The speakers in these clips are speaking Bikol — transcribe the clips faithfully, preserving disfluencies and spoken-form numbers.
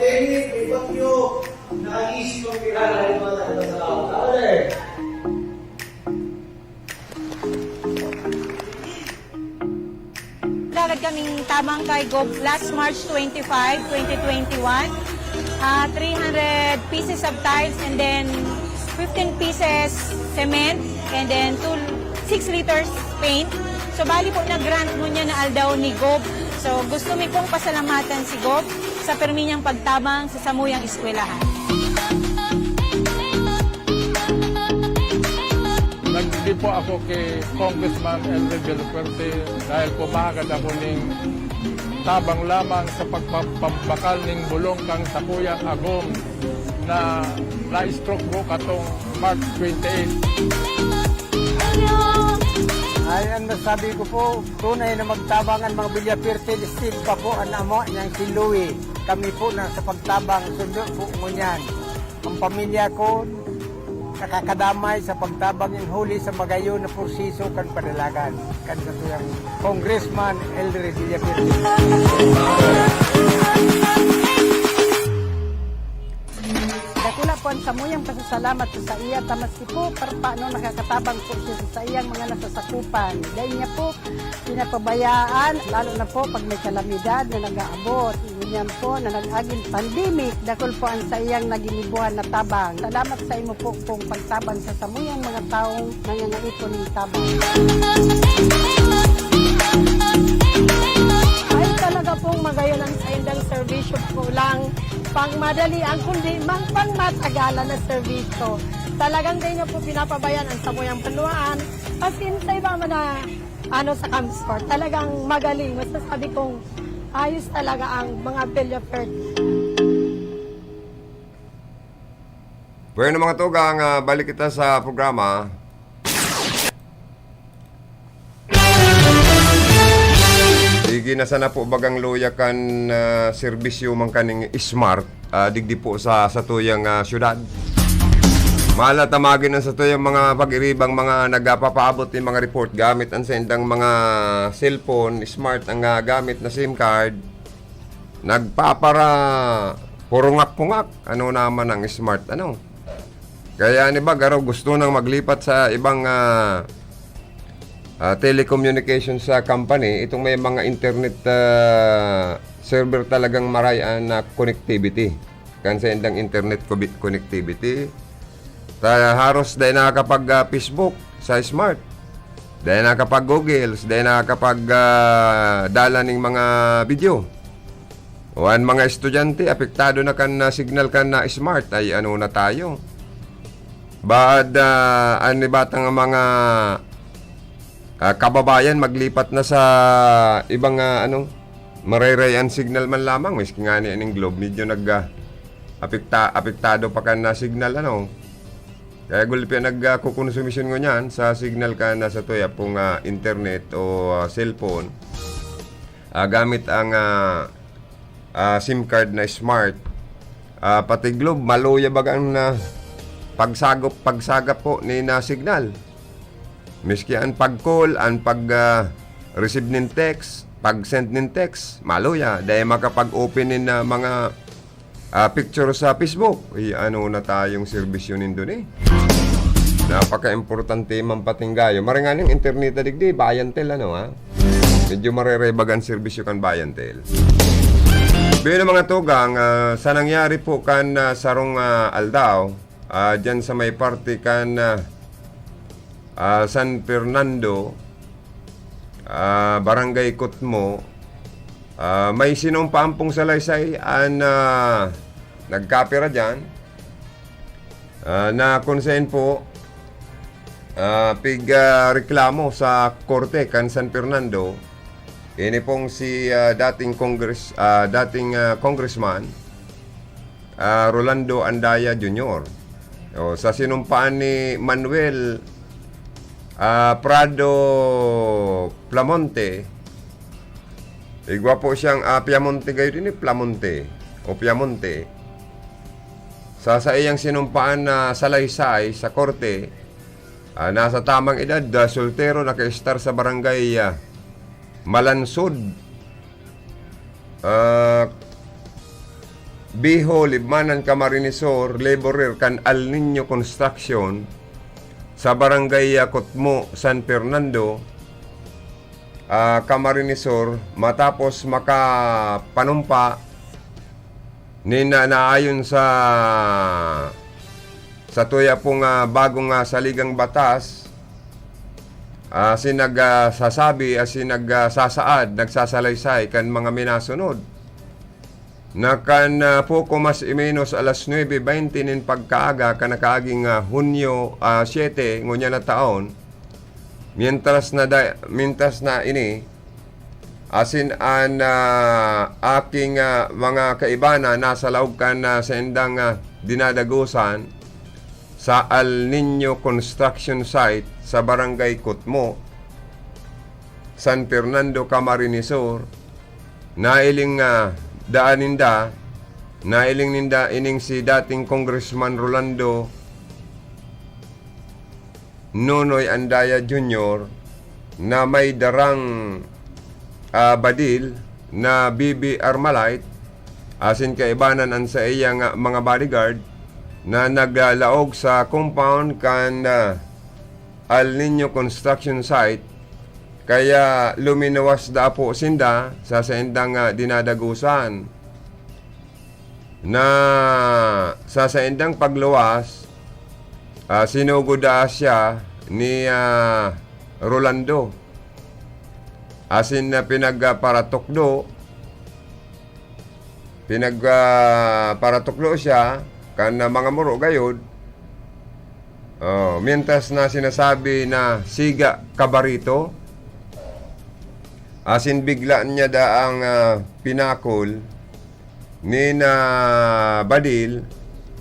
Anyway, may bagyo, nakaisip ang pinangalan ng mga taga-Sabah. Naglalagay kaming tabang kay Gob last March twenty-five, twenty twenty-one. Ah, three hundred pieces of tiles and then fifteen pieces cement and then two, six liters paint. So, bali po, na-grant ngunyan na aldaw ni Gob. So, gusto mi pong pasalamatan si Gob sa permi niyang pagtabang sa samuyang eskwelahan. Nagdi po ako kay Congressman Elwin Villafuerte dahil po mahagad ako ning tabang lamang sa pagpapambakal ning bulong kang sakuyang agom na na-stroke po katong March twenty-eight. Ay, ang masabi ko po, tunay na magtabang ang mga Villafuerte, still pa po ang amo niyang si Louie. Kami po na sa pagtabang, sundo po ngunyan. Ang pamilya ko, nakakadamay sa pagtabang in huli sa magayon na proseso kan padalagan kan satuyang Congressman Elry Villafuerte. Dakula po ang samuyang pasasalamat ko sa iya, ta maski po parpaano nakakatabang po siya sa saiyang mga nasasakupan. Dai niya po pinapabayaan, lalo na po pag may kalamidad na nag-aabot. Ngunyan po na nag-aging pandemic, dakul po ang saiyang naginibuhan na tabang. Salamat sa imo po pong pagtabang sa samuyang mga taong nangangaipo ning tabang. Ay, talaga pong magayon ang saindang serbisyo, kulang pangmadalian, kundi mang pangmatagalan na serbisyo. Talagang dai na po pinapabayaan ang samuyang banwaan. As in, sa iba man na, ano, sa Camsor, talagang magaling. Masasabi kong ayos talaga ang mga Villafuerte. Bueno, mga tugang, ah, balik kita sa programa. Sige na sana po bagang luya kan, ah, serbisyo man kaning Smart, ah, digdi po sa satuyang, ah, syudad. Mahalat na magin ang satuyang mga pag-iribang mga nagpapaabot nin mga report gamit an saindang mga cellphone, Smart ang, ah, gamit na SIM card. Nagpapara purungak-pungak. Ano naman ang Smart, ano? Kaya an iba garo gusto nang maglipat sa ibang, ah, ah, telecommunications, ah, company, itong may mga internet, ah, server talagang maray an, ah, connectivity. Kan saindang internet cobi-, connectivity, ta-, haros dai nakakapag, ah, Facebook sa Smart. Dai nakakapag-Google, dai nakakapag, ah, dala ning mga video. O an mga estudyante, apektado na kan, ah, signal kan, ah, Smart. Ay, ano na tayo? Baad, ah, an iba tang mga, ah, kababayan maglipat na sa ibang, ah, ano, marayray an signal man lamang, miski ngani ning Globe, medyo nag, ah, apekta-, apektado pa kan, ah, signal, ano. Kaya gulpi an nagkokonsumisyon ngunyan sa signal kan, ah, satuya pong, ah, internet o, ah, cellphone, ah, gamit ang, ah, ah, SIM card na Smart. Ah, pati Globe, maluya baga an, ah, pagsagop, pagsagap po nin, ah, signal. Miski an pag-call, an pag, ah, receive nin text, pag-send nin text, maluya. Dai makapag-open nin, ah, mga, ah, picture sa Facebook. Ay, ano na tayong serbisyo nindo ni? Napaka-importante man patinggayo. Maray nganing internet na digdi, Bayantel, ano, ha? Medyo marereba an serbisyo kan Bayantel. Bueno, mga tugang, ah, sa nangyari po kan, ah, sarong, ah, aldaw, ah, dyan sa may parte kan, ah, ah, San Fernando, ah, Barangay Kutmo, ah, may sinumpaan pong salaysay an, ah, nagkapira dyan, ah, na kung saan po, ah, pig, ah, reklamo sa korte kan San Fernando. Ini pong si, ah, dating Congress-, ah, dating, ah, Congressman, ah, Rolando Andaya Junior. O, sa sinumpaan ni Manuel, ah, Prado Plamonte, igwa po siyang, ah, Piamonte gayo din, eh, Plamonte o Piamonte. Sa saiyang sinumpaan na salaysay sa korte, ah, nasa tamang edad, ah, soltero, nakaistar sa barangay, ah, Malansod, ah, Biho, Libmanan, Camarines Sur, laborer kan Al Niño Construction sa Barangay, ah, Kutmo, San Fernando, ah, Camarines Sur, matapos makapanumpa nin, ah, naayon sa, sa tuya pong, ah, bagong, ah, saligang batas, ah, asin nag, ah, sasabi, asin nag, ah, sasaad, nagsasalaysay kan mga minasunod. Na kan, ah, poko mas o menos alas nuebe baynte nin pagkaaga kan nakaaging, ah, Hunyo, ah, siyete, ngunyan na taon, mientras na da-, mientras na ini, asin an, ah, aking, ah, mga kaibanan nasa laog kan, ah, saindang, ah, dinadagosan sa Al Niño Construction Site sa Barangay Kutmo, San Fernando, Camarines Sur, nailing, ah, daan ninda, nailing ninda ining si dating Congressman Rolando Nonoy Andaya Junior na may darang, ah, badil na B B Armalite, asin kaibanan an saiyang, ah, mga bodyguard na naglaog sa compound kan, ah, Al Niño Construction Site, kaya luminuwas da apo sinda sa saindang, ah, dinadagosan. Na sa saindang pagluwas, ah, sinugod daa siya ni, ah, Rolando. Asin na pinag, ah, paratukdo, pinag, ah, paratukdo siya kan, ah, mga muro gayod. Oh, mientras na sinasabi na, "Siga, kabarito." Asin bigla niya daang, ah, pinakol nin, ah, badil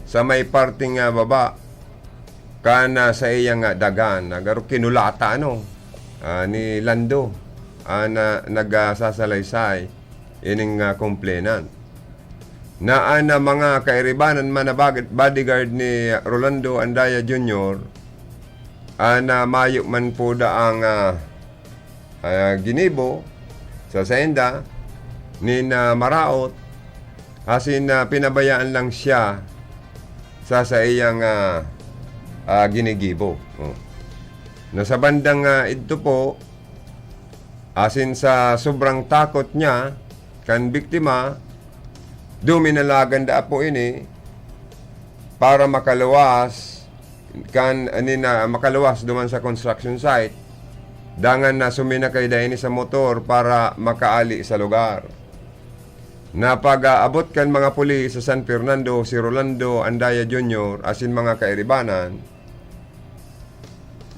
sa may parteng, ah, baba kan, ah, saiyang, ah, dagan. Nagaro kinulata, ano, ah, ni Lando, ah, na nagsasalaysay ining, ah, complainant. Na an, ah, mga kairibanan man na bag-, bodyguard ni Rolando Andaya Junior, an, ah, mayo man po daang, ah, ah, ginibo sa sainda nin, ah, maraot, asin, ah, pinabayaan lang siya sa saiyang, ah, ah, ginigibo. Oh. Na sa bandang, ah, idto po, asin sa sobrang takot niya kan biktima, duminalagan daa po ini para makaluwas kan, ani na, makaluwas duman sa construction site. Dangan na suminakay daa ini sa motor para makaali sa lugar. Na pag-aabot kan mga pulis sa San Fernando, si Rolando Andaya Junior asin mga kairibanan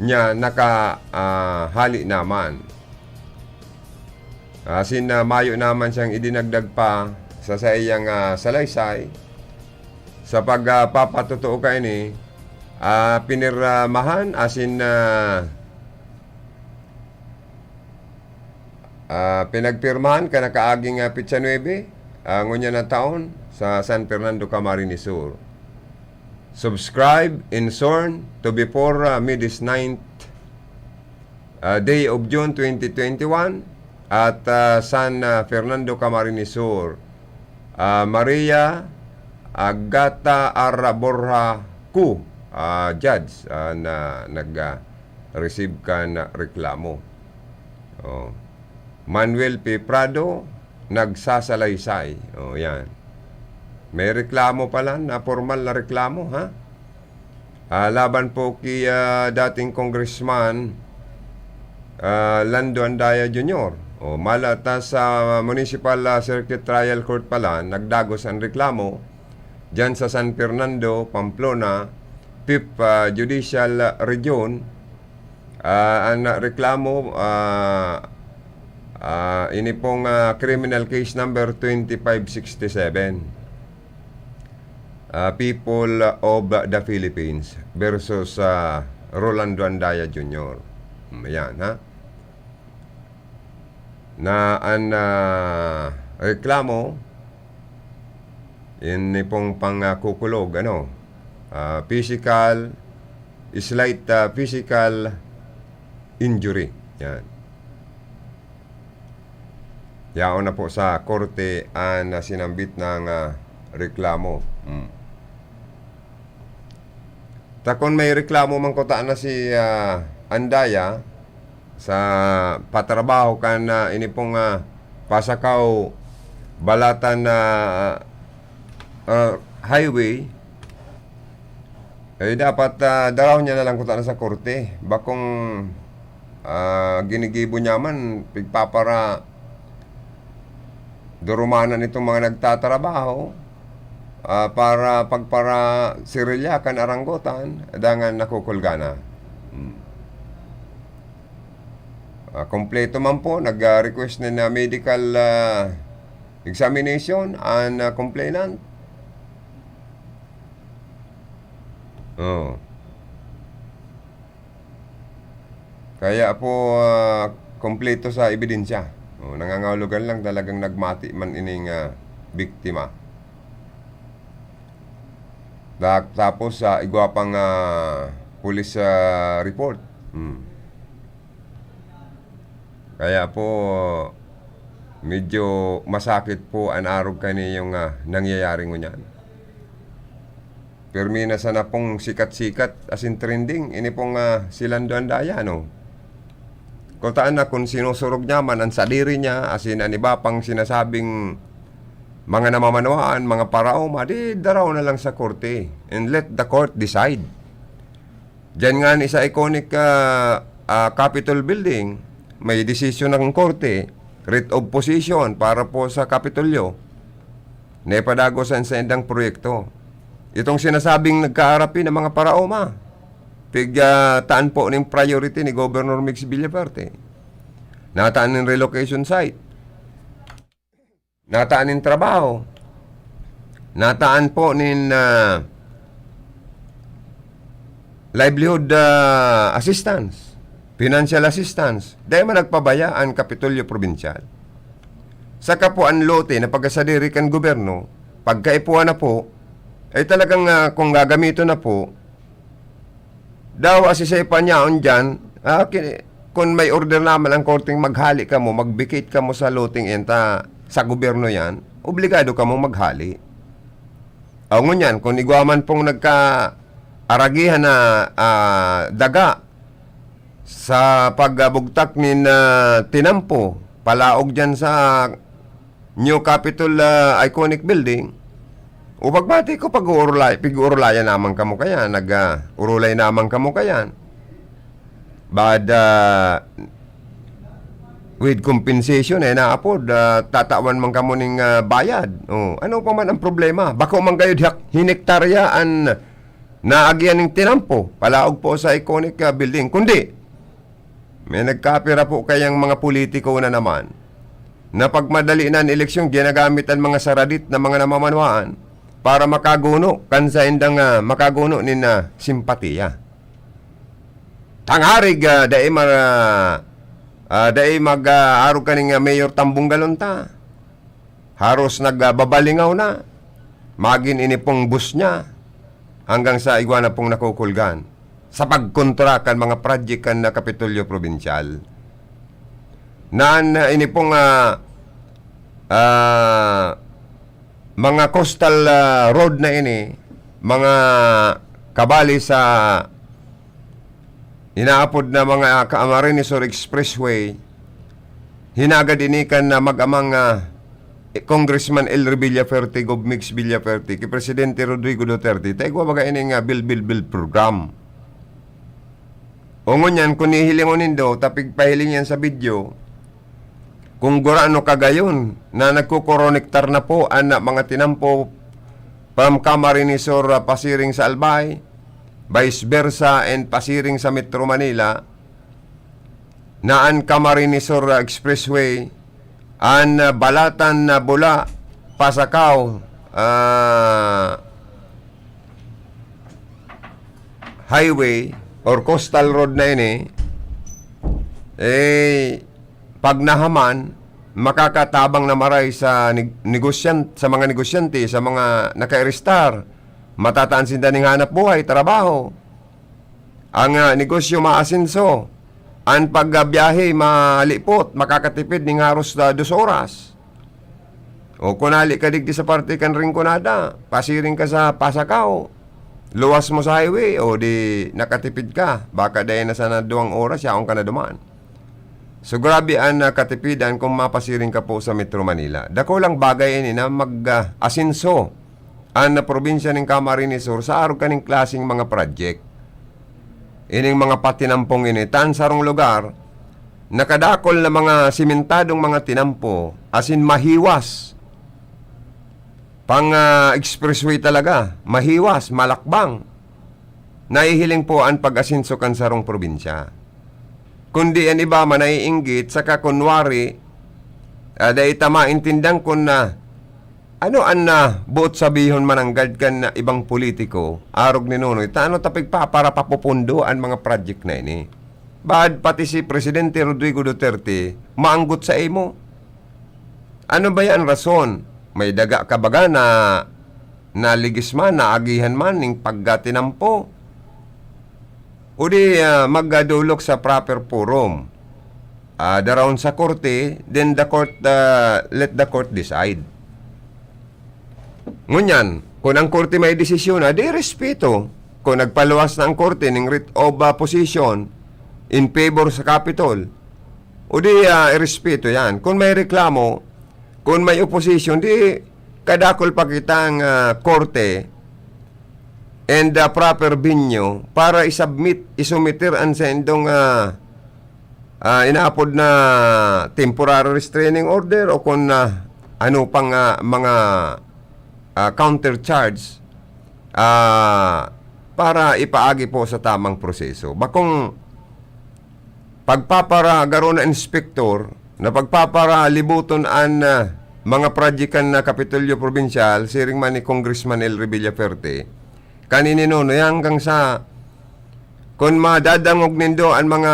niya naka, ah, hali naman. Asin, ah, mayo naman siyang idinagdag pa sa saiyang, ah, salaysay. Sa pag, ah, papatotoo kaini, ah, pinirmahan asin, ah, ah, pinagpirmahan kan nakaaging, ah, petsa nuebe, ah, ngunyan na taon sa San Fernando, Camarines Sur. Subscribe in sworn to before, ah, May this ninth, ah, day of June twenty twenty-one at, ah, San, ah, Fernando, Camarines Sur. Ah, Maria Agata Araborja Ku, ah, judge, ah, na nag, ah, receive kan reklamo. Oh. Manuel P. Prado, nagsasalaysay. Oh, yan. May reklamo pala na formal na reklamo, ha? Ah, laban po ki, ah, dating Congressman, ah, Lando Andaya Junior. O, mala ta sa Municipal, ah, Circuit Trial Court pala, nagdagos an reklamo diyan sa San Fernando, Pamplona, Fifth, ah, Judicial Region. Ah, an reklamo, ah, ah, ini pong, ah, criminal case number twenty-five sixty-seven. Ah, People of the Philippines versus, ah, Rolando Andaya Junior. Hmm, ayan, ha? Na an, ah, reklamo, ini pong pangkukulog, ano, ah, physical, slight, ah, physical injury. Yan. Yaon na po sa korte an, ah, sinambit na, ah, reklamo. Hmm. Ta kun may reklamo man kuta na si, ah, Andaya sa patrabaho kan, ah, ini pong, ah, Pasakaw Balatan na, ah, highway, eh, dapat, ah, darahon niya na lang kuta na sa korte. Bakong, ah, ginigibo niya man, pigpapara-, durumanan itong mga nagtatrabaho, ah, para pagpara-sirilya kan aranggotan, dangan nakukulga na. Hmm. Ah, kompleto man po, nag, ah, request na, na medical, ah, examination an, ah, complainant. Oh. Kaya po, ah, kompleto sa ebidensya. Oh, nangangahulugan lang talagang nagmati man ining, ah, biktima. Ta-, tapos sa igwa pang, ah, police, ah, report. Hmm. Kaya po, medyo masakit po an arog kaniyong, ah, nangyayari ngunyan. Pirmi na sana pong sikat-sikat asin trending, ini pong, ah, si Lando Andaya, no? Kutaan na kun sinusurog niya man an sadiri niya, asin an iba pang sinasabing mga namamanwaan, mga paraoma, di daraw na lang sa korte and let the court decide. Diyan nga ni sa iconic, ah, ah, Capitol Building, may desisyon ng korte, writ of possession para po sa Kapitolyo, na ipadagos sa saindang proyekto. Itong sinasabing nagkaarapi ng mga paraoma, pig, ah, taan po ning priority ni Governor Mix Villafuerte. Nataan ning relocation site. Nataan ning trabaho. Nataan po nin, ah, livelihood, ah, assistance, financial assistance. Dai man nagpabaya an Kapitolyo Probinsyal. Saka po an lote na pagkasadiri kan gobyerno, pagkaipuhan na po, ay talagang, ah, kung gagamiton na po, dawa si Sepa niyaon diyan, ah, ki-, kun may order naman ang korteng maghali kamo, mag-vacate kamo sa loteng yan, ta sa gobyerno yan, obligado kamong maghali. Aw, ngunyan, kun igwa man pong nagkaaragihan na, ah, daga sa pagbugtak nin, ah, tinampo, palaog diyan sa New Capitol, ah, iconic building, o pagbati ko, pag-uurulay-, pig-uurulayan naman kamo kaya, nag, ah, urulay naman kamo kaya. Bad, ah, with compensation, eh, naapod, ah, tatawan man kamo ning, ah, bayad. Oh, ano pa man ang problema? Bako man kayo diyak hinektarya an naagihan ning tinampo, palaog po sa iconic, ah, building. Kundi, may nagkapira po kayang mga politiko na naman na pag madali na an eleksyon, ginagamit an mga saradit na mga namamanwaan para makaguno kan saindang, ah, makaguno nin, ah, simpatiya. Tangarig, ah, dai ma-, ah, dai mag, ah, arog kaning, ah, Mayor Tambong Galon ta. Haros nagbabalingaw na. Magin ini pong bus niya hanggang sa igwa na pong nakukulgan sa pagkontra kan mga project kan na Kapitolyo Probinsyal. Naan na ini pong, ah, ah, mga coastal, ah, road na ini, mga kabali sa inaapod na mga Camarines Sur Expressway, hinagad ini kan, ah, mag-amang, ah, Congressman El Revilla Fertig, Gov Mix Villafertig, ki Presidente Rodrigo Duterte, ta igwa baga ini nga build, build, build program. O ngunyan, kun hihilingon nindo, ta pigpahiling yan sa video, kung gurano kagayon na nagkukoronektar na po an mga tinampo from Camarines Sur, ah, pasiring sa Albay, vice versa, and pasiring sa Metro Manila, na an Camarines Sur, ah, Expressway, an, ah, Balatan na Bula, Pasacao, ah, Highway or Coastal Road na ini, eh, pag nahaman, makakatabang na maray sa neg-, negosyan-, sa mga negosyante, sa mga nakairestar. Matataan sinda ning hanap buhay, trabaho. Ang, ah, negosyo maasenso. Ang pagbiyahe malipot, makakatipid ning haros, ah, dos oras. O kun hali ka digdi sa parte kan Rinconada, pasiring ka sa Pasacao, luwas mo sa highway, o di nakatipid ka. Baka dai na sana duwang oras, yaon ka na duman. So, grabe an, ah, katipidan kung mapasiring ka po sa Metro Manila. Dakulang bagay ini na mag, ah, asenso an, ah, probinsya nin Camarines Sur sa arog kaning klaseng mga project. Ining mga patinampong ini, tan sarong lugar, nakadakol na mga simentadong mga tinampo, asin mahiwas. Pang, ah, expressway talaga, mahiwas, malakbang. Nahihiling po an pag-asenso kan sarong probinsya. Kundi an iba man naiinggit, saka kunwari, ah, dai ta maintindihan kun, ah, ano an, ah, boot sabihon mananggad kan, ah, ibang politiko, arog ni Nonoy, ta ano ta pigpapara papupundo an mga project na ini? Baad pati si Presidente Rodrigo Duterte maanggot sa imo. Ano ba yan rason? May daga ka baga na naligis man, naagihan man ning pagkatinampo? O di, ah, magdolok sa proper forum. Ah, daraon sa korte, then the court, ah, let the court decide. Ngunyan, kun ang korte may desisyon na, di respeto. Kun nagpaluwas na ang korte ning writ of, ah, position in favor sa Capitol, o di, ah, irespeto yan. Kun may reklamo, kun may opposition, di kadakol pa kitang, ah, korte and, ah, proper venue para isubmit, isumiter an saindong, ah, ah, inaapod na temporary restraining order o kun, ah, ano pang, ah, mga, ah, counter charge, ah, para ipaagi po sa tamang proseso. Bakong pagpapara-, garo na inspektor na pagpaparalibuton an, ah, mga project kan, ah, Kapitolyo Probinsyal, siring man ni Congressman Elry Villafuerte, kanini nono, hanggang sa kun madadangog nindo an mga,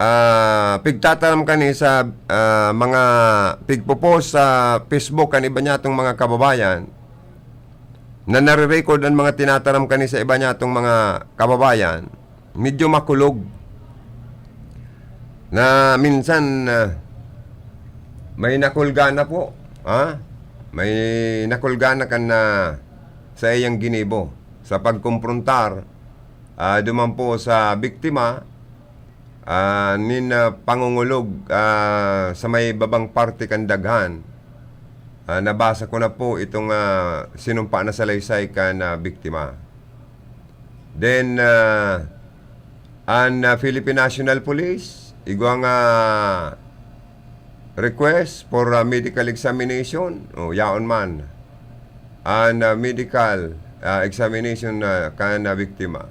ah, pigtataram kani sa, ah, mga pigpo-post sa Facebook kan iba niyatong mga kababayan, na nare-record an mga tinataram kani sa iba niyatong mga kababayan, medyo makulog. Na minsan, ah, may nakulga na po, ha? May nakulga na kan, ah, saiyang ginibo sa pagkomprontar, ah, duman po sa biktima, ah, nin, ah, pangongolog, ah, sa may babang parte kan daghan. Ah, nabasa ko na po itong, ah, sinumpa na salaysay kan, ah, biktima. Then, ah, an, ah, Philippine National Police, igwa nga request for, ah, medical examination. O, yaon man. An, ah, medical, ah, examination na kan, ah, biktima.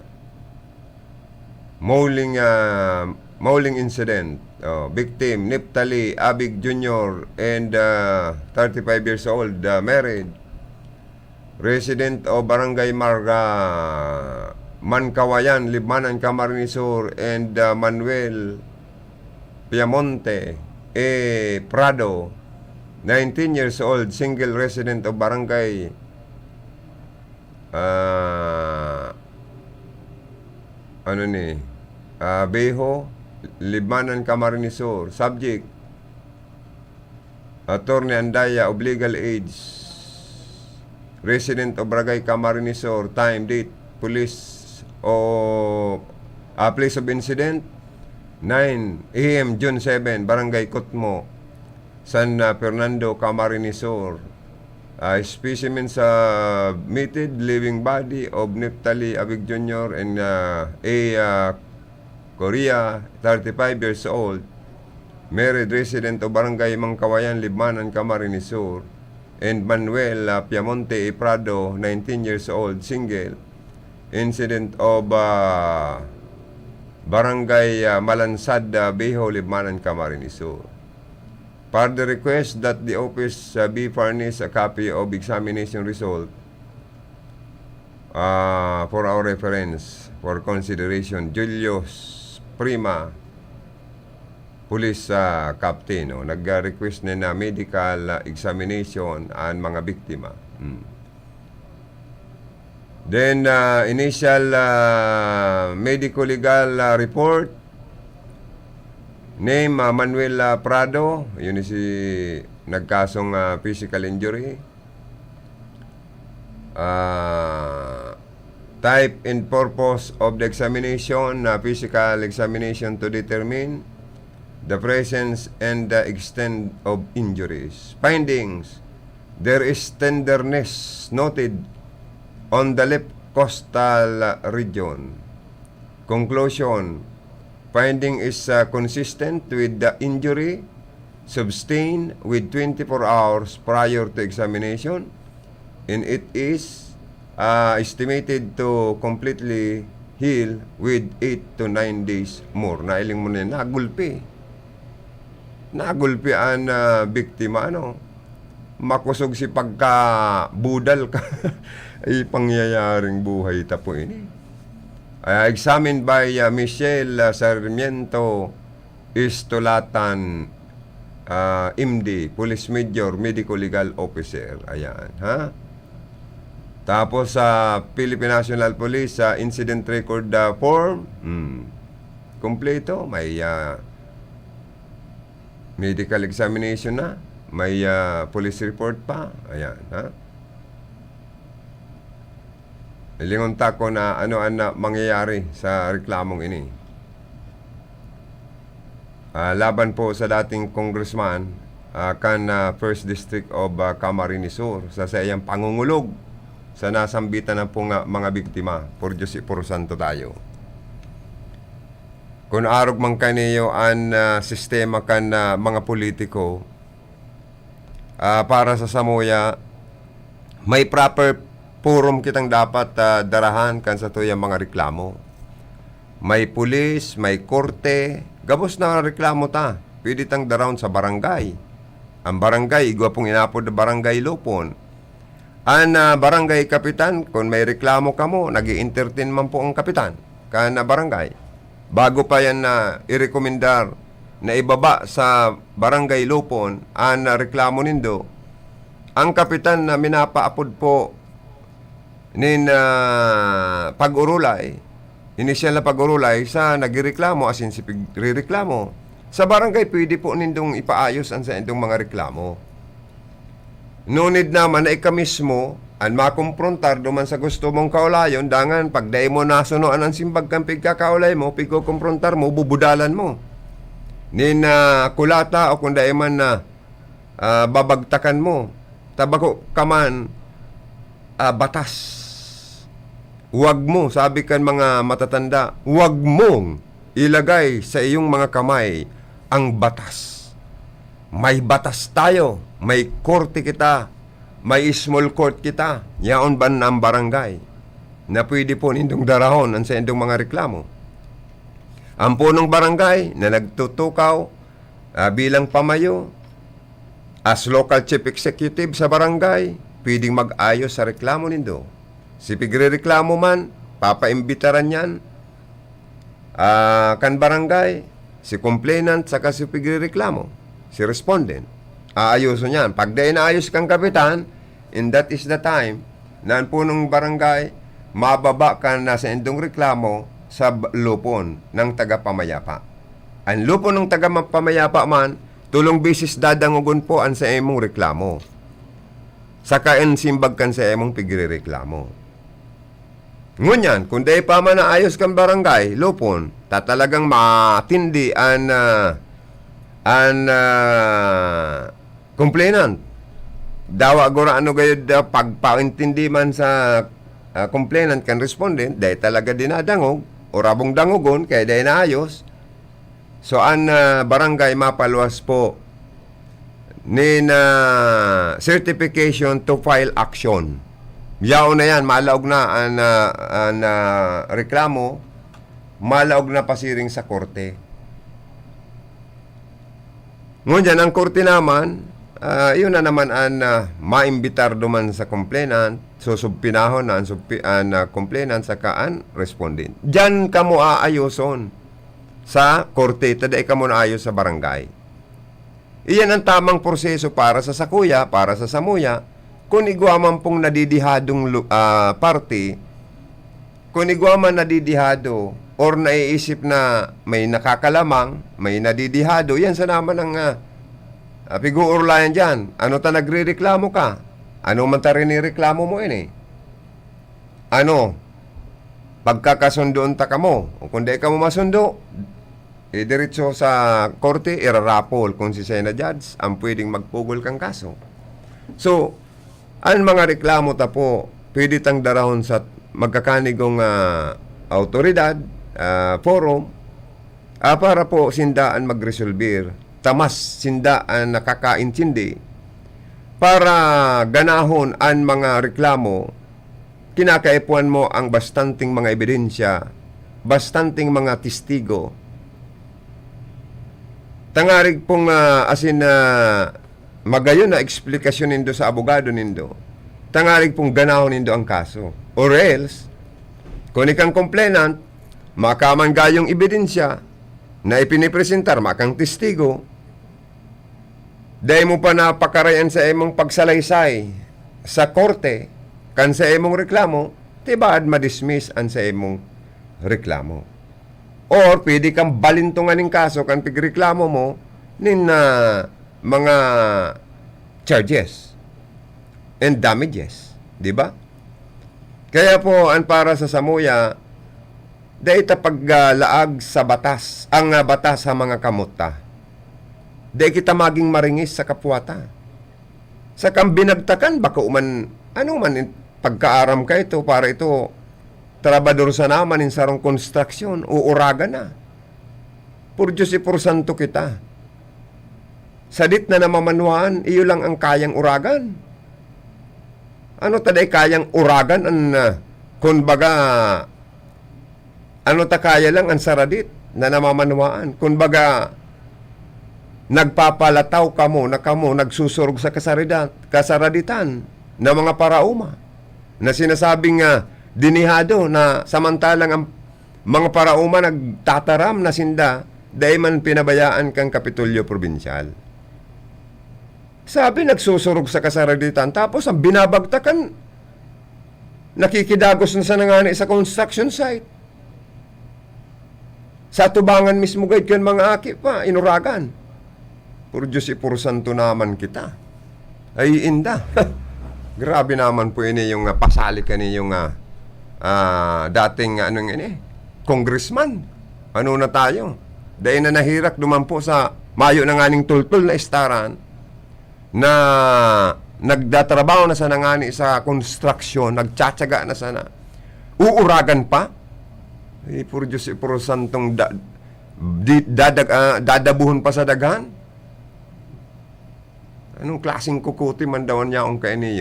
Mauling, ah, mauling incident. Oh, victim, Neftali Abig Junior and, ah, thirty-five years old, ah, married. Resident of Barangay Marga, Mankawayan, Libmanan, Camarines Sur, and, ah, Manuel Piamonte, eh, Prado, nineteen years old, single resident of Barangay, ah, ano ni, ah, Beho, Libmanan, Camarines Sur. Subject, Attorney Andaya of legal age, resident of Barangay Camarines Sur, time, date, police o, ah, place of incident, nine A M, June seven, Barangay Kutmo, San, ah, Fernando, Camarines Sur. Ah, specimen submitted, living body of Neftali Abig Junior and, ah, A, ah, Korea, thirty-five years old, married, resident of Barangay Mangkawayan, Libmanan, Camarines Sur, and Manuel, ah, Piamonte E. Prado, nineteen years old, single, incident of, ah, Barangay, ah, Malansad, ah, Beho, Libmanan, Camarines Sur. Further request that the office, ah, be furnished a copy of examination result, ah, for our reference, for consideration, Julius Prima, police, ah, captain, no? Nag-request na na medical, ah, examination an mga biktima. Mm. Then, ah, initial, ah, medico-legal, ah, report, Name, ah, Manuel, ah, Prado. Yun si nagkasong, ah, physical injury. Ah, type and purpose of the examination, ah, physical examination to determine the presence and the extent of injuries. Findings, there is tenderness noted on the left costal region. Conclusion, finding is, uh, consistent with the injury sustained with twenty-four hours prior to examination, and it is, uh, estimated to completely heal with eight to nine days more. Nailing mo na yan, nagulpi. Nagulpi an, ah, biktima, ano? Makusog si pagkabudal ka. Ay, pangyayaring buhay ta po ini. Ah, examined by, ah, Michelle, ah, Sarmiento Istulatan, ah, M D, Police Major, Medical Legal Officer. Ayan, ha? Tapos sa Philippine National Police, sa incident record, ah, form, hmm, kompleto, may, ah, medical examination na, may, ah, police report pa. Ayan, ha? Lingon ta ko na ano an, ah, mangyayari sa reklamong ini. Ah, laban po sa dating congressman, ah, kan, ah, First District of, ah, Camarines Sur, sa saiyang pangungulog sa nasambitan na po nga mga biktima. Por Diyos, i-puro santo tayo. Kun arog man kaniyo an, ah, sistema kan, ah, mga politiko, ah, para sa samuya, may proper forum kitang dapat, ah, darahan kan satuyang mga reklamo. May pulis, may korte, gabos na reklamo ta. Pwede tang darahon sa barangay. Ang barangay, igwa pong inapod na barangay lupon. An, ah, barangay kapitan, kun may reklamo kamo, nag-i-entertain man po ang kapitan kan, ah, barangay. Bago pa yan na irekomendar na ibaba sa barangay lupon an, ah, reklamo nindo, ang kapitan na minapaapod po nin, ah, pag-urulay, inisyal na pag-urulay sa nagrereklamo, asin si pigrereklamo. Sa barangay, pwede po nindong ipaayos an saindong mga reklamo. No need naman na ika mismo an makomprontar duman sa gusto mong kaulayon, dangan pag dai mo nasunoan an simbag kan pigkakaulay mo, pigkokomprontar mo, bubudalan mo nin, ah, kulata o kung dai man na, ah, babagtakan mo. Ta bako ka man, ah, batas. Wag mo, sabi kan mga matatanda, wag mong ilagay sa iyong mga kamay ang batas. May batas tayo, may korte kita, may small court kita, yaon man ang barangay na pwede po nindong darahon ang saindong mga reklamo. Ang punong barangay na nagtutukaw, ah, bilang pamayo, as local chief executive sa barangay, pwedeng mag-ayos sa reklamo nindo. Si pigrereklamo man, papaimbitaran yan, ah, kan barangay, si complainant saka si pigrereklamo, si respondent. Aayoson yan. Pag dai naayos kan kapitan, and that is the time na an punong barangay mababa kan saindong reklamo sa b-, lupon ng tagapamayapa. An lupon ng tagapamayapa man, tolong beses dadangogon po an saimong reklamo. Saka an simbag kan saimong pigrereklamo. Ngunyan, kun dai pa man naayos kan barangay lupon, ta talagang matindi an, ah, an, ah, complainant. Dawa gurano gayod, ah, pagpaintindi man sa, ah, complainant kan respondent, dai talaga dinadangog, o rabong dangogon, kaya dai naayos. So, an, ah, barangay mapaluwas po nin, ah, certification to file action. Yaon na yan, malaog na an, ah, an, ah, reklamo, malaog na pasiring sa korte. Ngunyan, ang korte naman, ah, yun na naman an, ah, maimbitar duman sa complainant, susubpinahon na an subpi-, an, ah, complainant saka an respondent. Diyan kamo aayoson sa korte, ta dai kamo naayos sa barangay. Iyan ang tamang proseso para sa sakuya, para sa samuya. Kun igwa man pong nadidihadong lu-, ah, parte, kun igwa man nadidihado or naiisip na may nakakalamang, may nadidihado, yan sa naman ang, ah, ah, pig-uurlayan diyan. Ano ta nagrereklamo ka? Ano man ta rinireklamo mo ini? Ano, pagkakasundoon ta kamo? O kung di kamo masundo, idiretso sa korte, irarapol kung siisay na judge ang pwedeng magpugol kan kaso. So, an mga reklamo ta po, pwede tang darahon sa magkakanigong, ah, awtoridad, ah, forum, ah, para po sinda an magresolbir. Ta mas sinda an nakakaintindi para ganahon an mga reklamo, kinakaipuhan mo ang bastanteng mga ebidensya, bastanteng mga testigo. Tangarig pong, ah, asin na magayon na eksplikasyon nindo sa abogado nindo. Tangarig pong ganahon nindo ang kaso. Or else, kung ikang complainant, makaman gayong ebidensya na ipinipresentar, makang testigo, dai mo pa napakarayan sa imong pagsalaysay sa korte kan sa imong reklamo, tibaad madismiss an sa imong reklamo. Or pwede kang balintongan nin kaso kan pigreklamo mo nin, ah, mga charges and damages, di ba? Kaya po, an para sa samuya, dai ta paglaag sa batas, ang, ah, batas sa mga kamot ta. Dai kita maging maringis sa kapwa ta. Sa kang binagtakan, bako man, ano man, in-, pagkaaram ka ito, para ito, trabador sana man in sarong konstruksyon, uuragan na. Por Diyos, ipor santo kita. Sadit na namamanwaan, iyo lang ang kayang uragan. Ano ta dai kayang uragan an, ah, kun baga, ano ta kaya lang an saradit na namamanwaan? Kun baga, nagpapalataw kamo na kamo nagsusurog sa kasarida-, kasaraditan na mga paraoma na sinasabing, ah, dinihado na samantalang ang mga paraoma nagtataram na sinda dai man pinabayaan kan Kapitolyo Probinsyal. Sabi, nagsusurog sa kasaraditan, tapos ang binabagtakan, nakikidagos na sana ngani sa construction site. Sa atubangan mismo gayod kan mga aki pa, inuragan. Por Diyos, ipuro santo naman kita. Ay, inda. Grabe naman po ini yung, ah, pasali ka ni yung, ah, ah, dating, ah, anong ini? Congressman. Ano na tayo? Dai na nahirak duman po sa mayo na nganing tultol na istaran na nagdatrabaho na sana ngani sa konstruksyon, nagtsatsaga na sana. Uuragan pa? Ay, por Diyos, por santong da-, di-, dadag-, ah, dadabuhon pa sa daghan? Anong klaseng kukuti man daw an yaon kaini?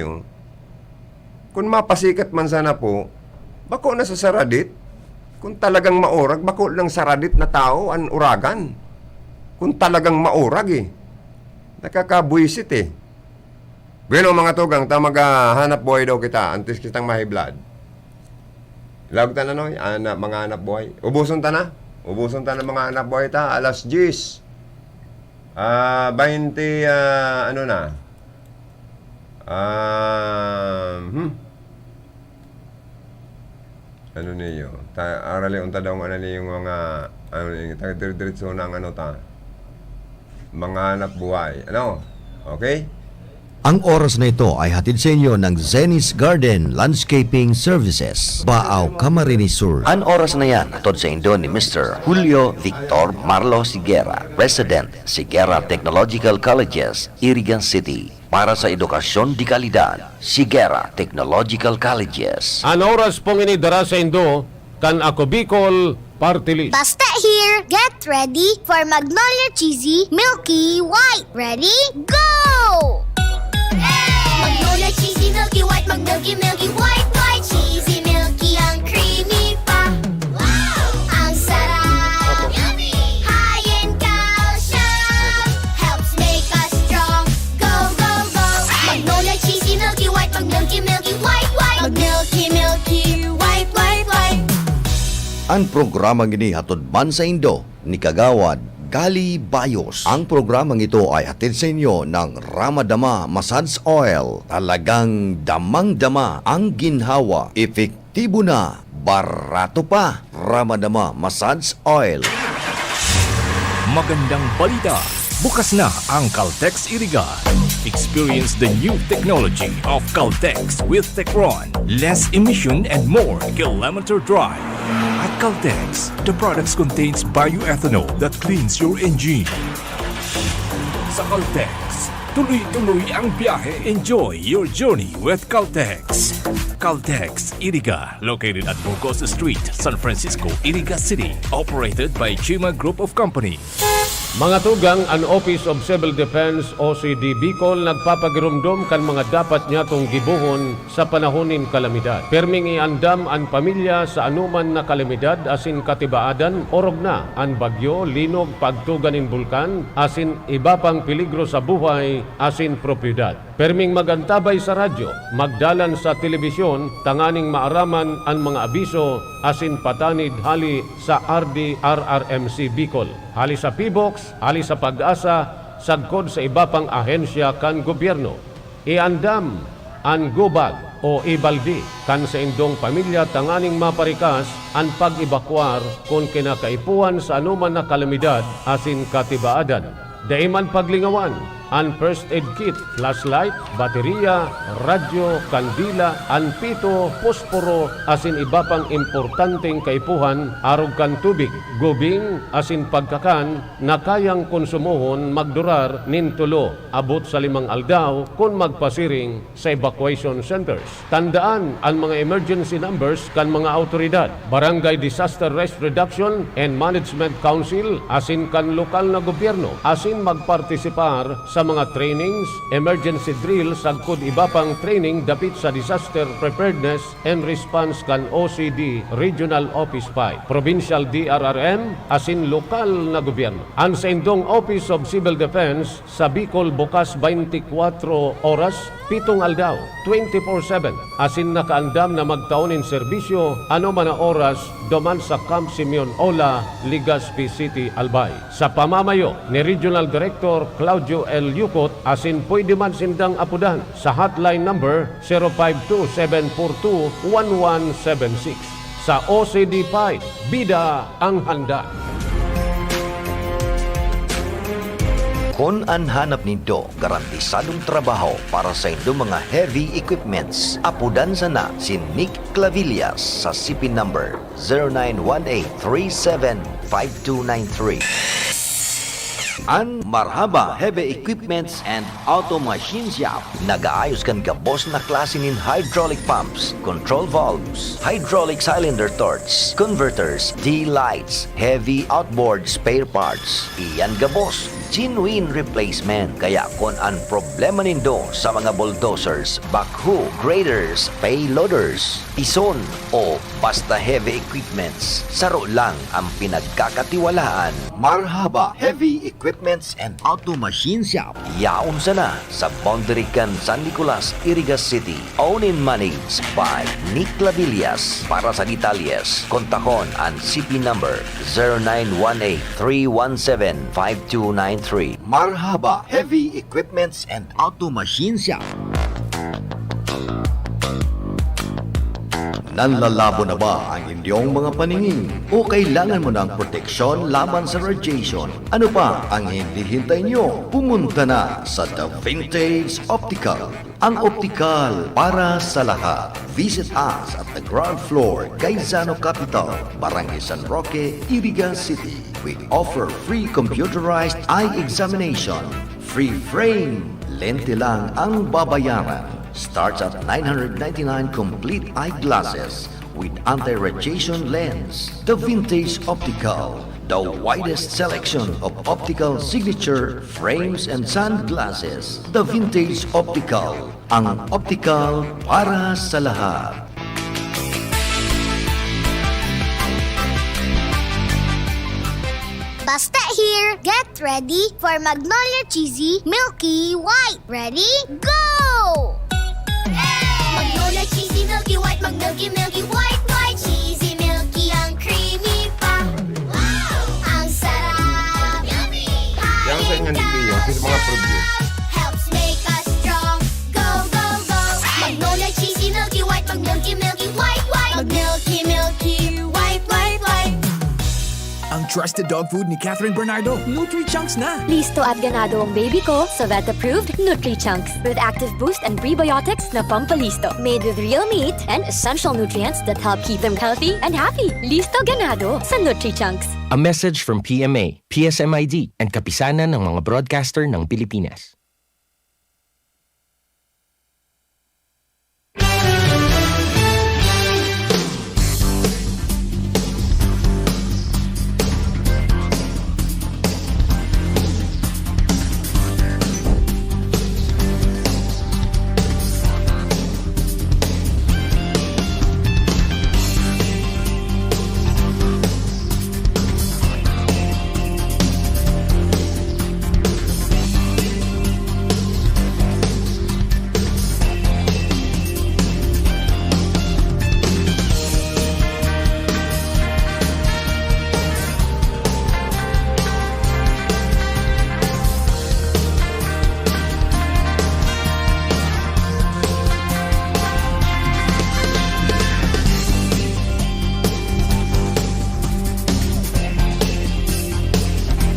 Kun mapasikat man sana po, bako na sa saradit. Kun talagang maurag, bako lang saradit na tao an uragan. Kun talagang maurag, eh. Nakakabwisit, eh. Bueno, mga tugang, ta maghahanap buhay daw kita, antes kitang mahiblad. Laog ta na, no? Ana, mga hanap buhay. Ubuson ta na. Ubuson ta na mga hanap buhay ta. Alas diyes. Ah, baynte, ah, ano na? Ah, hmm. Ano niyo? Ta-, arali unta daw nga na niyo mga, ano niyo, ta-, dire-diretso na ang ano ta. Mga hanap buhay. Ano? Okay? Ang oras na ito ay hatid sa inyo ng Zenny's Garden Landscaping Services, Baao, Camarines Sur. An oras na yan, hatod saindo ni Mister Julio Victor Marlo Siguera, President, Siguera Technological Colleges, Irigan City. Para sa edukasyon de kalidad, Siguera Technological Colleges. An oras pong ini dara saindo kan Ako Bicol Party List. Basta here, get ready for Magnolia Cheesy Milky White. Ready? Go! Magnolia Cheesy Milky White, mag-milky, milky, white, white, cheesy, milky, ang creamy pa. Wow! Ang sarap! Yummy! High in calcium! Helps make us strong. Go, go, go! Magnolia Cheesy Milky White, mag-milky, milky, white, white. Mag-milky, milky, white, white, white. An programang ini hatod man saindo ni Kagawad Gali Bayos. Ang programang ito ay hatid sa inyo ng Ramadama Massage Oil. Talagang damang-dama ang ginhawa. Epektibo na, Barato pa, Ramadama Massage Oil. Magandang balita! Bukas na ang Caltex Iriga. Experience the new technology of Caltex with Tecron. Less emission and more kilometer drive. At Caltex, the products contains bioethanol that cleans your engine. Sa Caltex, tuloy-tuloy ang biyahe. Enjoy your journey with Caltex. Caltex Iriga, located at Burgos Street, San Francisco, Iriga City. Operated by Chima Group of Company. Mga tugang, an Office of Civil Defense o C D Bicol nagpapagiromdom kan mga dapat nyatong gibohon sa panahon nin kalamidad. Pirming iandam an pamilya sa anoman na kalamidad asin katibaadan, orog na an bagyo, linog, pagtuga nin bulkan, asin iba pang peligro sa buhay asin propiedad. Pirming mag-antabay sa radyo, magdalan sa telebisyon tanganing maaraman an mga abiso asin patanid hali sa R D R R M C Bicol, hali sa PHIVOLCS, hali sa PAGASA, sagkod sa iba pang ahensya kan gobyerno. Iandam an gobag o ibaldi kan saindong pamilya tanganing maparikas an pag-ebakuar kun kinakaipuhan sa anoman na kalamidad asin katibaadan. Dai man paglingawan an first aid kit, flashlight, baterya, radyo, kandila, an pito, posporo, asin iba pang importanteng kaipuhan arog kan tubig, gubing, asin pagkakan na kayang konsumohon magdurar nin tolo abot sa limang aldaw kun magpasiring sa evacuation centers. Tandaan an mga emergency numbers kan mga awtoridad, Barangay Disaster Risk Reduction and Management Council asin kan lokal na gobyerno, asin magpartisipar sa mga trainings, emergency drill sagkod iba pang training dapit sa disaster preparedness and response kan O C D Regional Office five, Provincial D R R M asin lokal na gobyerno. An saindong Office of Civil Defense sa Bicol bukas twenty-four oras, pitong aldaw, twenty-four seven, asin nakaandam na magtao nin serbisyo anoman na oras duman sa Camp Simeon Ola, Legazpi City, Albay. Sa pamamayo ni Regional Director Claudio L. Yucot, asin pwede man sindang apodan sa hotline number zero five two seven four two one one seven six. Sa O C D five, bida ang handa. Kun an hanap nindo garantisadong trabaho para sa indo mga heavy equipments, apodan sana si Nick Clavillas sa C P number zero nine one eight three seven five two nine three. An Marhaba Heavy Equipments and Auto Machine Shop nagaayos kan gabos na klase nin hydraulic pumps, control valves, hydraulic cylinder torch, converters, D-lights, heavy outboard spare parts. Iyan gabos, genuine replacement. Kaya kun an problema nindo sa mga bulldozers, backhoe, graders, payloaders, pison, o basta heavy equipments, saro lang ang pinagkakatiwalaan. Marhaba Heavy Equipments and Auto Machine Shop. Yaon sana sa boundary kan San Nicolas, Iriga City. Owned and managed by Nick Lavillas. Para sa detalles, kontakon an C P number zero nine one eight three one seven five two nine three. Marhaba Heavy Equipments and Auto Machine Shop. Nanlalabo na ba ang inyong mga paningin? O kailangan mo ng proteksyon laban sa radiation? Ano pa ang hinihintay nyo? Pumunta na sa The Vintage Optical, ang optikal para sa lahat. Visit us at the ground floor, Gaisano Capital, Barangay San Roque, Iriga City. We offer free computerized eye examination, free frame, lente lang ang babayaran. Starts at nine hundred ninety-nine complete eyeglasses with anti-radiation lens. The Vintage Optical, the widest selection of optical signature frames and sunglasses. The Vintage Optical, ang optikal para sa lahat. Basta here, get ready for Magnolia Cheesy Milky White. Ready? Go! Magnolia Cheesy Milky White, mag-milky, milky, white, white. Cheesy, milky, ang creamy pa. Wow! Ang sarap! Yummy! Yan sa inyo, Hain ka Leo, sa mga sa preview. Sarap! Helps make us strong. Go, go, go! Magnolia Cheesy Milky White, mag-milky, milky, white, white. Mag-milky, milky. Trusted dog food ni Catherine Bernardo, Nutri-Chunks na! Listo at ganado ang baby ko sa vet-approved Nutri-Chunks with active boost and prebiotics na pampalisto. Made with real meat and essential nutrients that help keep them healthy and happy. Listo, ganado sa Nutri-Chunks. A message from P M A, P S M I D, and Kapisanan ng mga Broadcaster ng Pilipinas.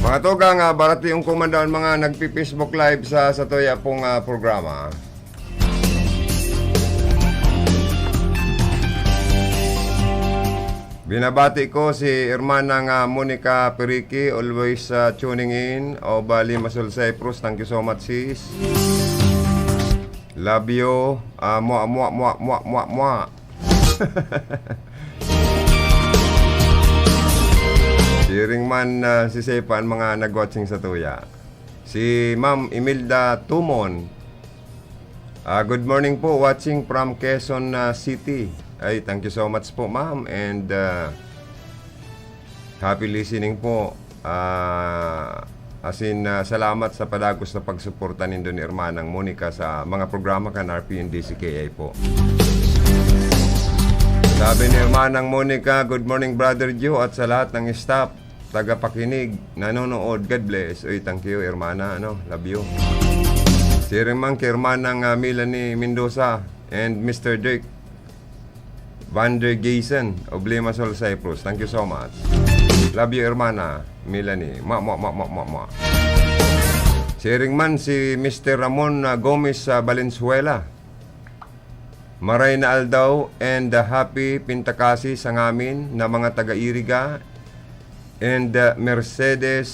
Mga tugang, ah, barati yung komando ang mga nagpi-Facebook Live sa, sa tuya pong, ah, programa. Binabati ko si Hermana nga Monica Periki, always, ah, tuning in of, ah, Limassol, Cyprus. Thank you so much, sis. Love you. Ah, mwa, mwa, mwa, mwa, mwa, mwa. Siring man, ah, si Sepa ang mga nag-watching sa tuya. Si Ma'am Imelda Tumon. Ah, good morning po, watching from Quezon, ah, City. Ay, thank you so much po, ma'am. And, ah, happy listening po. Ah, as in, ah, salamat sa padagos na pagsuporta nindo ni Hermanang Monica sa mga programa kan R P N D C K I po. Sabi ni Hermanang Monica, "Good morning, Brother Joe, at sa lahat ng staff, tagapakinig, nanonood. God bless." Uy, thank you, hermana, ano, love you. Siring man kay Hermanang, ah, Melanie Mendoza and Mister Dirk Van der Geysen of Limassol, Cyprus. Thank you so much. Love you, hermana Melanie. Mwa, mwa, mwa, mwa, mwa, mwa. Siring man si Mister Ramon, ah, Gomez sa Valenzuela. Maray na aldaw and, ah, happy Pintakasi sa ngamin na mga taga-Iriga and, ah, Mercedes,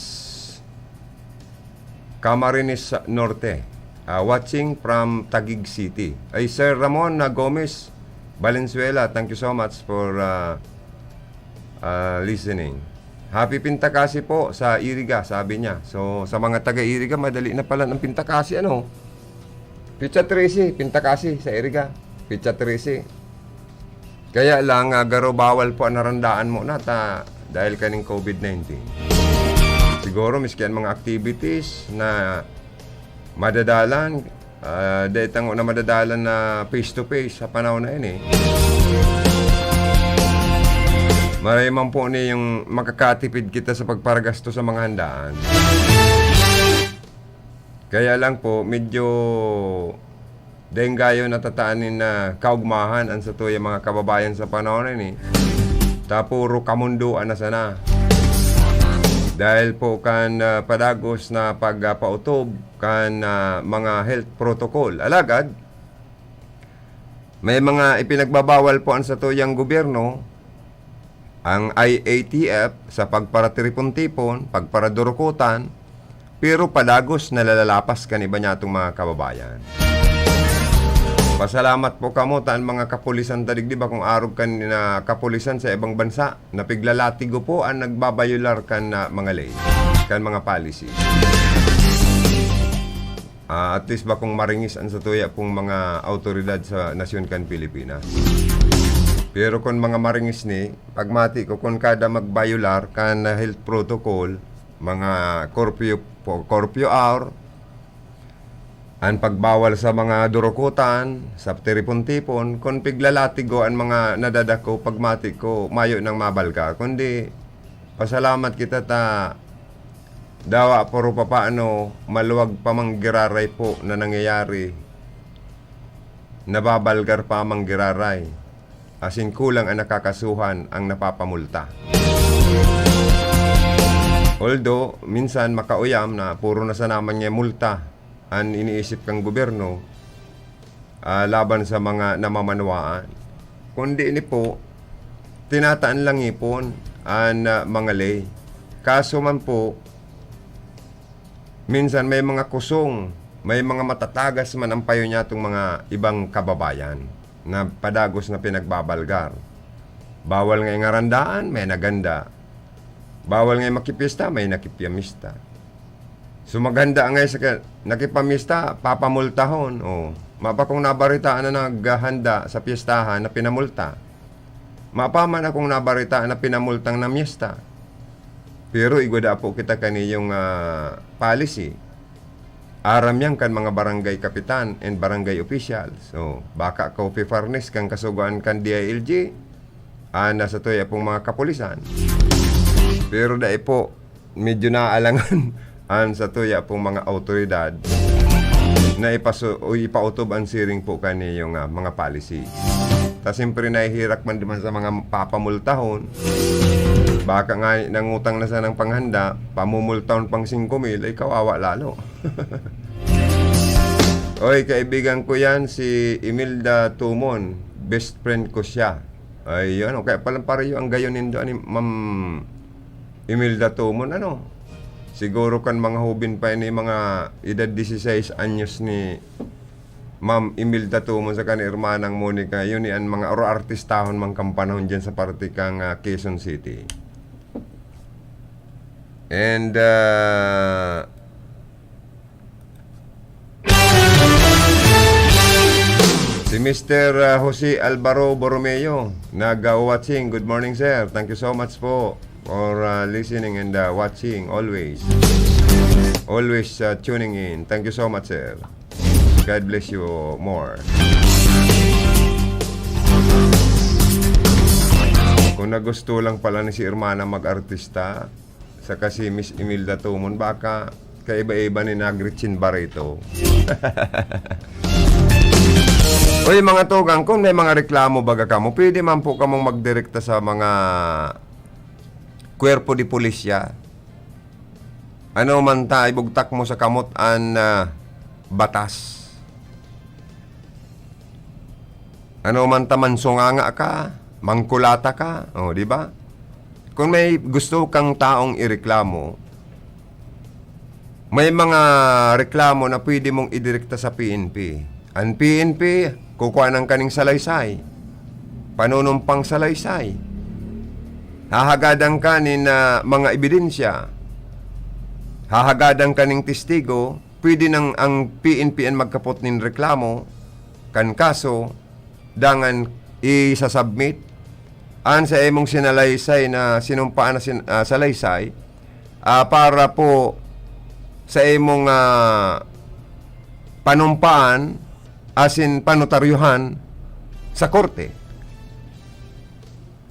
Camarines Norte. Ah, watching from Taguig City. Ay, Sir Ramon na Gomez Valenzuela, thank you so much for, ah, ah, listening. "Happy Pintakasi po sa Iriga," sabi niya. So, sa mga taga-Iriga, madali na pala ang Pintakasi, ano? Petsa trese, Pintakasi sa Iriga. Petsa trese. Kaya lang, ah, garo bawal po ang narandaan mo na ta dahil kaning covid nineteen. Siguro, miski ang mga activities na madadalan, ah, dai tango na madadalan na face to face sa panahon na ini. Maray man po ni yung makakatipid kita sa pagparagastos sa mga handaan. Kaya lang po, medyo dai gayo natataan nin, ah, kaugmahan an satuyang mga kababayan sa panahon na ini. Ta puro kamundoan na sana. Dahil po kan, ah, padagos na pagpautob kan, ah, mga health protocol. Alagad, may mga ipinagbabawal po an satuyang gobyerno, ang I A T F, sa pagparatiripon-tipon, pagparadurukutan, pero padagos nalalapas kan iba niyatong mga kababayan. Pasalamat po kamo ta an mga kapulisan ta digdi, bakong arog kan, ah, kapulisan sa ibang bansa. Napiglalatigo po an nagbabayular kan, ah, mga ley, kan mga policy. Ah, at least bakong maringis an satuya pong mga awtoridad sa nasyon kan Pilipinas. Pero kun mga maringis ni, pagmati ko, kun kada magbayular kan health protocol, mga curfew, curfew hour, an pagbawal sa mga durukutan, sa tiripon-tipon, kun piglalatigo an mga nadadako, pagmati ko, mayo nang mabalga. Kundi, pasalamat kita ta dawa puro papaano maluwag pa mang giraray po na nangyayari. Nababalgar pa mang giraray. Asin kulang an nakakasuhan, ang napapamulta. Although, minsan makauyam na puro na sana man nga multa an iniisip kan gobyerno, ah, laban sa mga namamanwaan. Kundi ini po, tinataan lang ipon an, ah, mga ley. Kaso man po, minsan may mga kusong, may mga matatagas man ang payo niyatong mga ibang kababayan na padagos na pinagbabalgar. Bawal nga ingarandaan, may naganda. Bawal nga makipyesta, may nakipyamista. So, maghanda nga sa ka-, nakipamista, papamultahon. O, mapa kung nabaritaan na naghahanda sa pyestahan na pinamulta. Mapa man akong nabaritaan na pinamultang na myesta. Pero igwa da po kita kaniyong, ah, policy. Aram yan kan mga barangay kapitan and barangay officials. So, baka copy furnace kan kasugoan kan D I L G, ah, nasa tuya pong mga kapulisan. Pero dai po, medyo naalangan an sa tuya pong mga awtoridad na ipaso-, o ipautob an siring po kaniyong, ah, mga policy. Ta siyempre nahihirak man diman sa mga papamultahon. Baka nga nangutang na sanang panghanda, pamumultahon pang singko mil, ay kawawa lalo. Oy, kaibigan ko yan, si Imelda Tumon. Best friend ko siya. Ayun, o kaya palang pareho ang gayon nindo ani, Ma'am Imelda Tumon, ano? Siguro kan mga hubin pa ini, mga edad dieciséis anyos ni Ma'am Imelda Tumon saka ni Hermanang Monica, yun ni an mga oro artistahon man kan panahon diyan sa parte kang, ah, Quezon City. And, ah, si Mister, ah, Jose Alvaro Borromeo, nag, ah, watching. Good morning, sir. Thank you so much po for, ah, listening and, ah, watching always. Always, ah, tuning in. Thank you so much, sir. God bless you more. Kung nagusto lang pala ni si Hermana mag-artista, saka si Miss Imelda Tumon, baka kaiba-iba ni na Gretchen Barreto. Uy, mga tugang, kung may mga reklamo baga kamo, pwede man po kamong magdirekta sa mga Cuerpo de Policía. Ano man ta, ibugtak mo sa kamot an, ah, batas. Ano man ta, mansunganga ka, mangkulata ka, o, di ba? Kung may gusto kang taong ireklamo, may mga reklamo na pwede mong idirekta sa P N P. An P N P, kukuhanan ka ning salaysay, panunumpang salaysay. Hahagadan ka nin, ah, mga ebidensya. Hahagadan ka ning testigo. Pwede nang ang P N P an magkapot nin reklamo kan kaso, dangan isasubmit an sa imong sinalaysay na sinumpaan na sin-, ah, salaysay, ah, para po sa imong, ah, panumpaan asin panotaryuhan sa korte.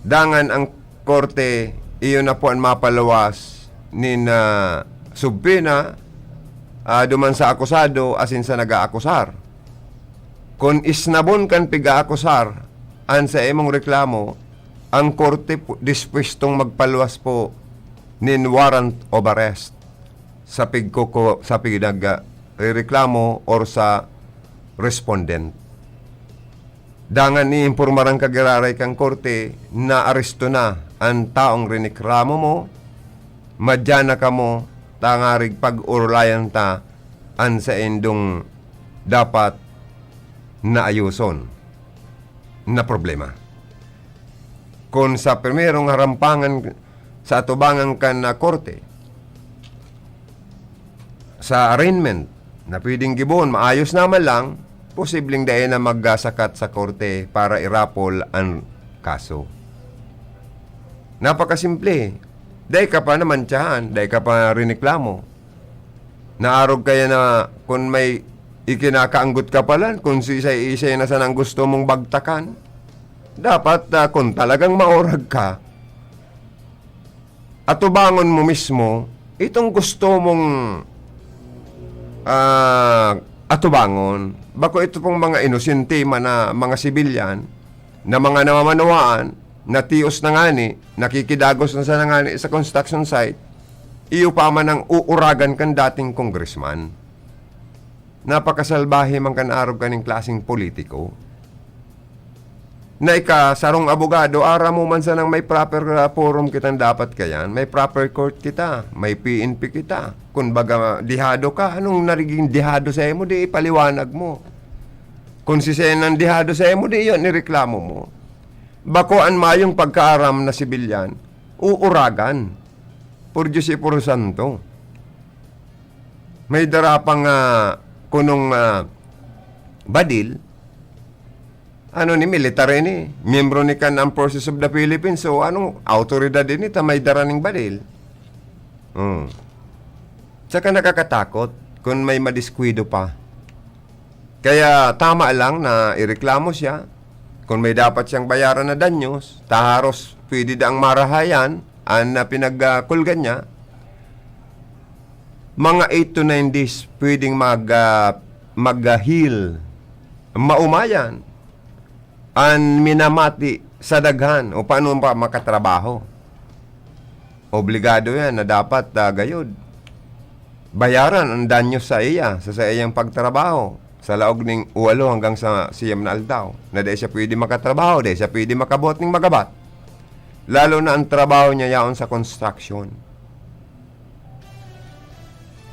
Dangan ang korte, iyo na po an mapaluwas nin, ah, subpoena, ah, duman sa akusado asin sa nag-aakusar. Kun isnabon kan pig-aakusar an sa imong reklamo, ang korte pu-, dispwestong magpaluwas po nin warrant of arrest sa pigkuko-, sa pinag-, ah, rereklamo or sa respondent. Dangan iimpormaran ka giraray kan korte na aresto na an taong riniklamo mo, madya na kamo tangarig pag-orolayan ta an saindong dapat na ayoson na problema. Kun sa primerong harampangan sa atubangan kan, ah, korte, sa arraignment, na pwedeng gibohon, maayos naman lang, posibleng dai na magsakat sa korte para irapol an kaso. Napakasimple. Dai ka pa namantsahan, dai ka pa rineklamo. Naarog kaya na kun may ikinakaanggot ka palan, kun sisay-isay na sanang gusto mong bagtakan. Dapat, ah, kun talagang maorag ka, atubangon mo mismo itong gusto mong, ah, atubangon. Bako ito pong mga inosente man na mga sibilyan, na mga namamanwaan, natios na ngani, nakikidagos na sana ngani sa construction site, iyo pa man ang uuragan kan dating congressman. Napakasalbahe man kan arog kaning klaseng politiko. Na ika, sarong abogado, aram mo man sanang may proper, ah, forum kitang dapat kayan, may proper court kita, may P N P kita. Kun baga, dihado ka, anong nagiging dihado sa imo, di ipaliwanag mo. Kun si Senan dihado sa imo, di yon ireklamo mo. Bako an mayong pagkaaram na sibilyan, uuragan. Por Diyos y por Santo. May dara pang, ah, kunong, ah, badil. Ano ni, militar ini, miyembro ni kan Armed Forces of the Philippines. So, anong awtoridad ini ta may dara ning badil? Hmm. Saka nakakatakot kun may madiskwido pa. Kaya tama lang na ireklamo siya. Kun may dapat siyang bayaran na danyos, ta haros pwede daang marahayan an, ah, pinagkulgan niya. Mga eight to nine days pwedeng mag, ah, mag-heal. Maumayan. An minamati sa daghan o paano pa makatrabaho. Obligado yan na dapat, ah, gayod bayaran an danyo sa iya, sa saiyang pagtrabaho, sa laog ning walo hanggang sa siyam na aldaw, na dai siya pwede makatrabaho, dai siya pwede makabuhat ning magabat. Lalo na ang trabaho niya yaon sa construction.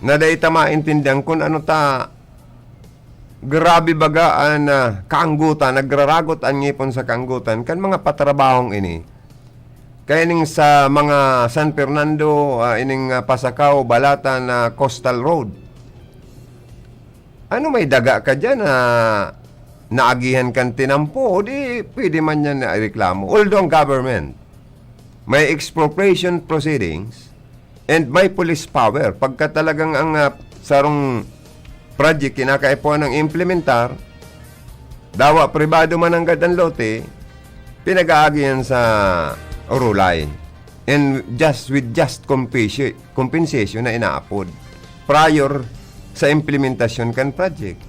Na dai ta maintindihan kun ano ta, grabe baga an, ah, kaanggotan, nagraragot an ngipon sa kaanggotan kan mga patrabahong ini. Kaya ning sa mga San Fernando, ah, ining, ah, Pasacao, Balatan na Coastal Road. Ano, may daga ka diyan na naagihan kan tinampo, o di pwede man yan na ireklamo. Although ang government, may expropriation proceedings and may police power. Pagka talagang ang, ah, sarong project kinakaipuhan ng implementar, dawa pribado man nanggad ang lote, pinag-aagihan sa orulay. And just with just compensation, compensation na inaapod prior sa implementasyon kan project.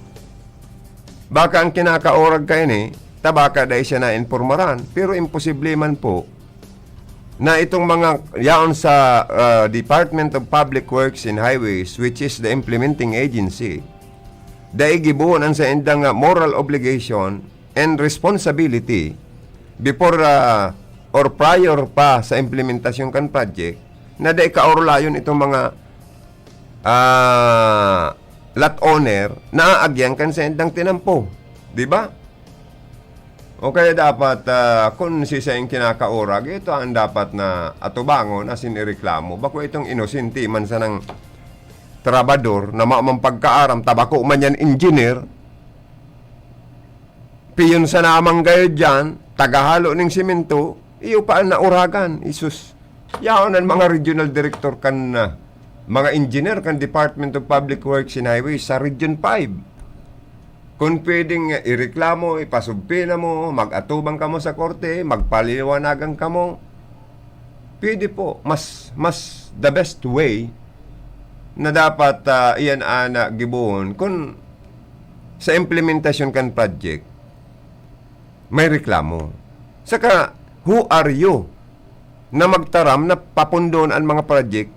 Baka ang kinakaurag kaini, ta baka dai siya nainpormaran, pero imposible man po na itong mga yaon sa, ah, Department of Public Works and Highways, which is the implementing agency, dai gibohon an saindang, ah, moral obligation and responsibility before, ah, or prior pa sa implementasyon kan project na dai kaorolayon itong mga, ah, lot owner na aagyan kan saindang tinampo, di ba? O kaya dapat, ah, kun siisay ang kinakaurag, ito ang dapat na atubangon asin ireklamo. Bako itong inosente man sanang trabador na mayo man pagkaaram, ta bako man yan engineer, piyon sana man gayod diyan, tagahalo ning semento, iyo pa ang nauragan, isus. Yaon an mga regional director kan, ah, mga engineer kan Department of Public Works and Highways sa Region five. Kun pwedeng ireklamo, ipasubpina mo, mag-atubang kamo sa korte, magpaliwanagan kamo, pwede po. Mas, mas the best way na dapat, ah, iyan ana gibohon kun sa implementasyon kan project may reklamo. Saka, who are you na magtaram na papundon an mga project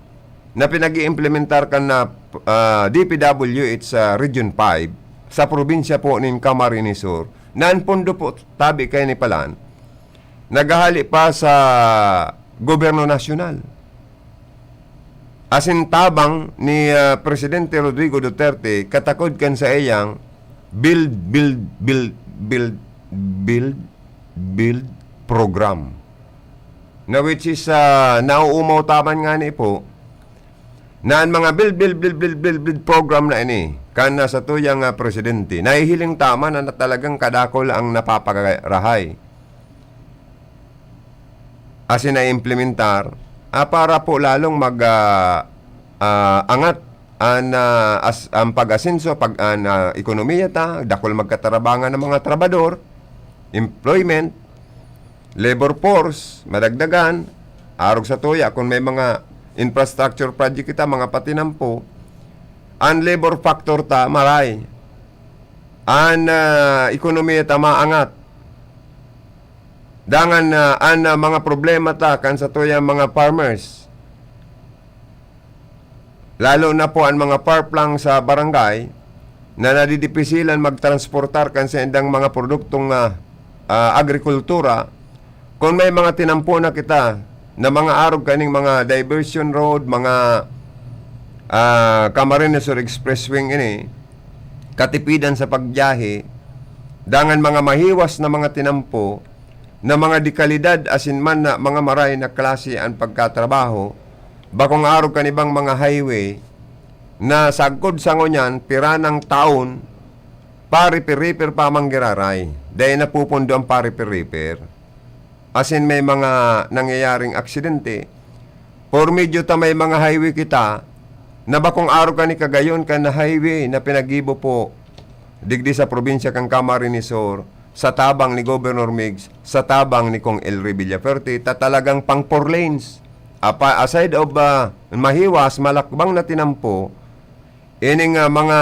na pinag-iimplementar kan na, ah, D P W H sa Region five, sa probinsya po nin Camarines Sur, na an pondo po tabi kay ni Palan, naghahali pa sa gobyerno nasyonal. Asin tabang ni, ah, Presidente Rodrigo Duterte katakod kan saiyang build, build, build, build, build, build program. Na which is, ah, nauumaw taman ngani po, na an mga build, build, build, build, build, build program na ini, kan, ah, satuyang, ah, presidente, nahihiling taman na talagang kadakul ang napapagarahay. Asin naiimplementar, ah, para po lalong mag, ah, ah, angat an, ah, as-, ang pag-asenso, pag, an, ah, ekonomiya ta, dakul magkatarabangan ng mga trabador, employment, labor force, madagdagan, arog sa tuya, kung may mga infrastructure project kita, mga patinampo, an labor factor ta, maray. An, ah, ekonomiya ta, maangat. Dangan na an, ah, mga problema ta kan satuyang mga farmers, lalo na po an mga farplong sa barangay na nadidipisilan magtransportar kan saindang mga produktong, ah, ah, agrikultura. Kun may mga tinampo na kita na mga arog kaning mga diversion road, mga, ah, Camarines Sur Expressway ini, katipidan sa pagbiyahe, dangan mga mahiwas na mga tinampo, na mga dekalidad asin man na mga maray na klase an pagkatrabaho, bakong arog kan ibang mga highway na sagkod sa ngunyan, pira nang taon, pa-repair-repair pa man giraray. Dai napupundo an pa-repair-repair. Asin may mga nangyayaring aksidente, por medyo ta may mga highway kita, na bakong arog kan ikagayon kan highway na pinaggibo po digdi sa probinsya kan Camarines Sur, sa tabang ni Governor Migs, sa tabang ni Cong Elry Villafuerte, ta talagang pang four lanes. Apa, aside of, ah, mahiwas, malakbang na tinampo, ining, ah, mga,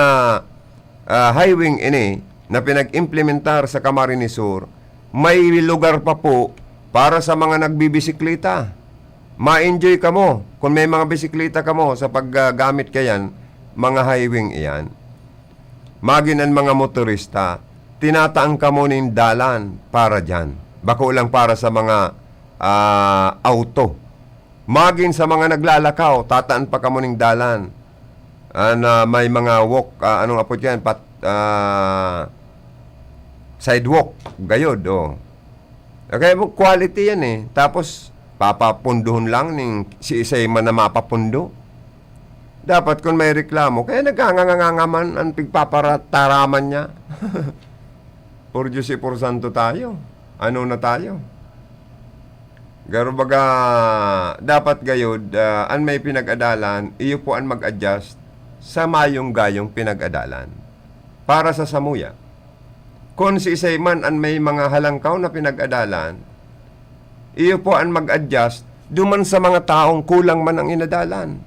ah, highway ini na pinag-implementar sa Camarines Sur, may lugar pa po para sa mga nagbibisikleta. Ma-enjoy kamo kun may mga bisikleta kamo sa paggamit kayan, mga highway iyan. Magin an mga motorista, tinataan kamo nin dalan para diyan. Bako lang para sa mga, ah, auto. Magin sa mga naglalakaw, tataan pa kamo ning dalan. An, ah, may mga walk, ah, anong apod yan? Pat-, ah, sidewalk, gayod, oh. Okay, mo quality yan eh. Tapos, papapunduhon lang ning siisay man na mapapundo. Dapat kun may reklamo, kaya nagkanganganga man an pigpaparataraman niya. Por Diyos y por santo tayo. Ano na tayo? Garo baga, dapat gayod, ah, an may pinag-adalan, iyo po an mag-adjust sa mayong gayong pinag-adalan para sa samuya. Kun siisay man an may mga halangkaw na pinag-adalan, iyo po an mag-adjust duman sa mga taong kulang man ang inadalan.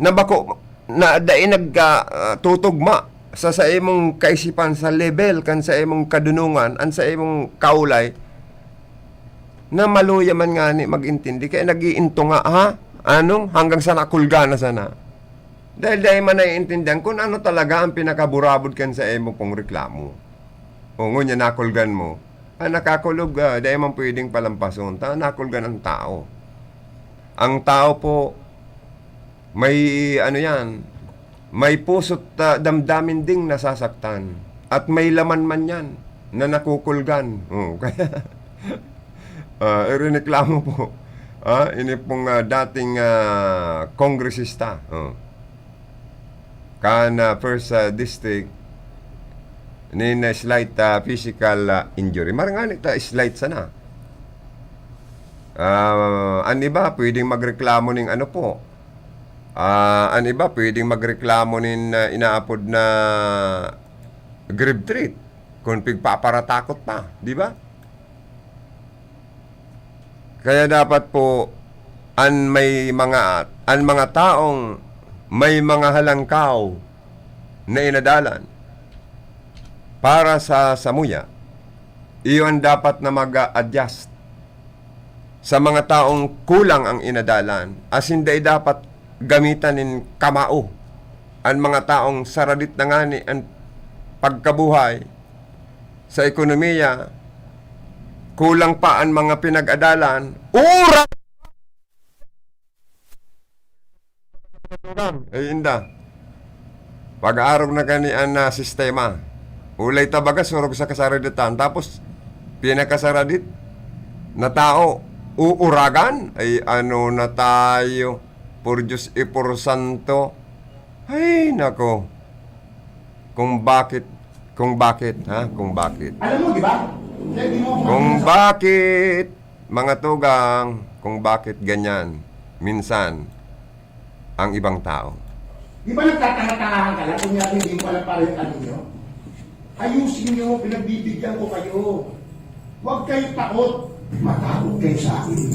Na bako, na dai nag, ah, ah, tutugma sa saimong kaisipan, sa level kan saimong kadunongan, an saimong kaulay, na maluya man ngani mag-intindi, kaya nag-iintunga, ha? Anong? Hanggang sa nakulga na sana. Dahil dai man naiintindihan kung ano talaga ang pinakaburabod kan saimo pong reklamo. O, ngunyan nakulgan mo. An nakakulog, ah, dai man pwedeng palampason, ta nakulgan ang tao. Ang tao po, may ano yan, may puso't, ah, damdamin ding nasasaktan. At may laman man yan na nakukulgan. Oh, kaya, ah, irereklamo po. Ah, ini pong, ah, dating, ah, kongresista. Oh. Kan, ah, first, ah, district, nin, ah, slight, ah, physical, ah, injury. Marangani ta slight sana. Ah, an iba, pwedeng magreklamo ning ano po. Ah, an iba, pwedeng magreklamo nin, ah, inaapod na grave threat. Kung pigpaparatakot pa, di ba? Kaya dapat po, an may mga, an mga taong may mga halangkaw na inadalan para sa samuya, iyo an dapat na mag-a-adjust sa mga taong kulang ang inadalan, asin dai dapat gamitan nin kamao an mga taong saradit na ngani an pagkabuhay sa ekonomiya, kulang pa an mga pinag-adalan, ura Ay, inda. Pag-aarog na kani an, ah, sistema. Ulay ta baga surog sa kasaraditan. Tapos, pinakasaradit na tao, uuragan. Ay, ano na tayo? Por Diyos y por Santo. Ay, nako. Kung bakit, kung bakit, ha? Kung bakit. Alam mo, di ba? Kaya di mo Kung bakit, mga tugang, kung bakit ganyan, minsan, ang ibang tao. Di ba nagtatanga-tangahan ka lang? Kunyari, hindi mo alam pareho ano nyo? Ayusin nyo, pinagbibigyan ko kayo. Huwag kayo takot. Matakot kayo sa akin.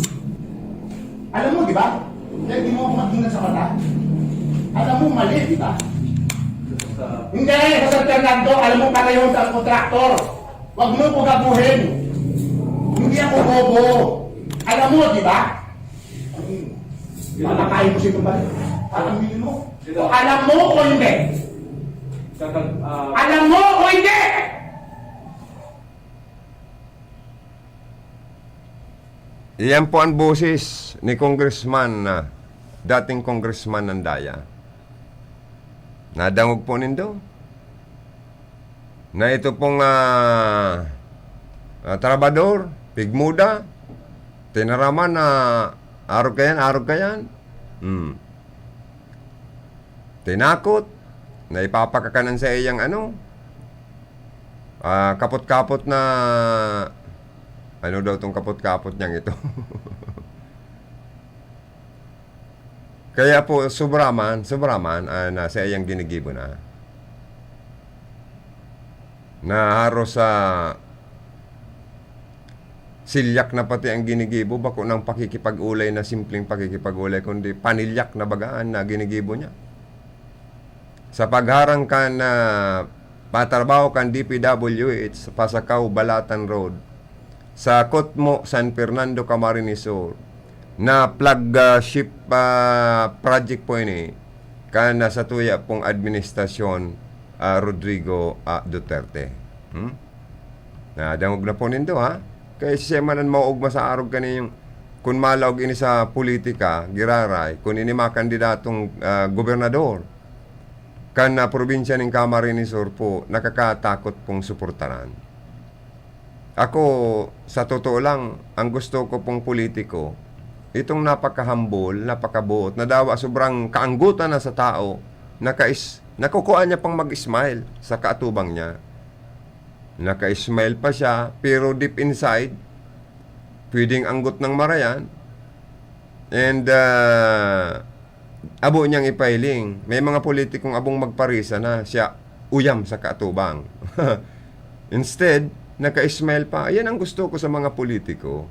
Alam mo, di ba? Kaya di mo ako maghingan sa mata. Alam mo, mali, di ba? Hindi, sa San Fernando, alam mo, pareho sa kontraktor. Huwag mo ko gabuhin. Hindi ako bobo. Alam mo, di ba? Papakain mo siya ng balik. Alam mo? O, alam mo o hindi? Alam mo o hindi? Iyan po ang boses ni Congressman, ah, dating Congressman Andaya. Nadangog po nindo na ito pong, ah, ah, trabador, pigmuda, tinaraman na arog kayan, arog kayan. Hmm. Tinakot, na ipapakakanan sa iyang ano, ah, kapot-kapot na, ano daw tong kapot-kapot niyang ito? Kaya po, sobra man, sobra man, ah, na sa iyang ginigibo na. Na haros sa silyak na pati ang ginigibo, bako nang pakikipag-ulay na simpleng pakikipag-ulay, kundi panilyak na bagaan na ginigibo niya. Sa pagharang kan, ah, patrabaho kan D P W H sa Pasacao, Balatan Road, sa Kutmo, San Fernando, Camarines Sur, na flagship, ah, project po ini kan nasa tuya pong administrasyon, ah, Rodrigo, ah, Duterte. Hmm? Nadangog na po nindo, ha? Kaya siya man an maugma sa arog kaniyong kun malaog ini sa politika, giraray, kun ini makandidatong, ah, gobernador kan, ah, probinsya nin Camarines Sur po, nakakatakot pong suportaran. Ako, sa totoo lang, ang gusto ko pong politiko, itong napakahambol, napakabuot, na dawa sobrang kaanggutan na sa tao, nakais-, nakukuha niya pang mag-smile sa kaatubang niya. Naka-smile pa siya, pero deep inside, pwedeng anggot ng marayan. And, ah, abo niyang ipahiling. May mga politikong abong magparisa na siya uyam sa kaatubang. Instead, naka-smile pa. Ayan ang gusto ko sa mga politiko.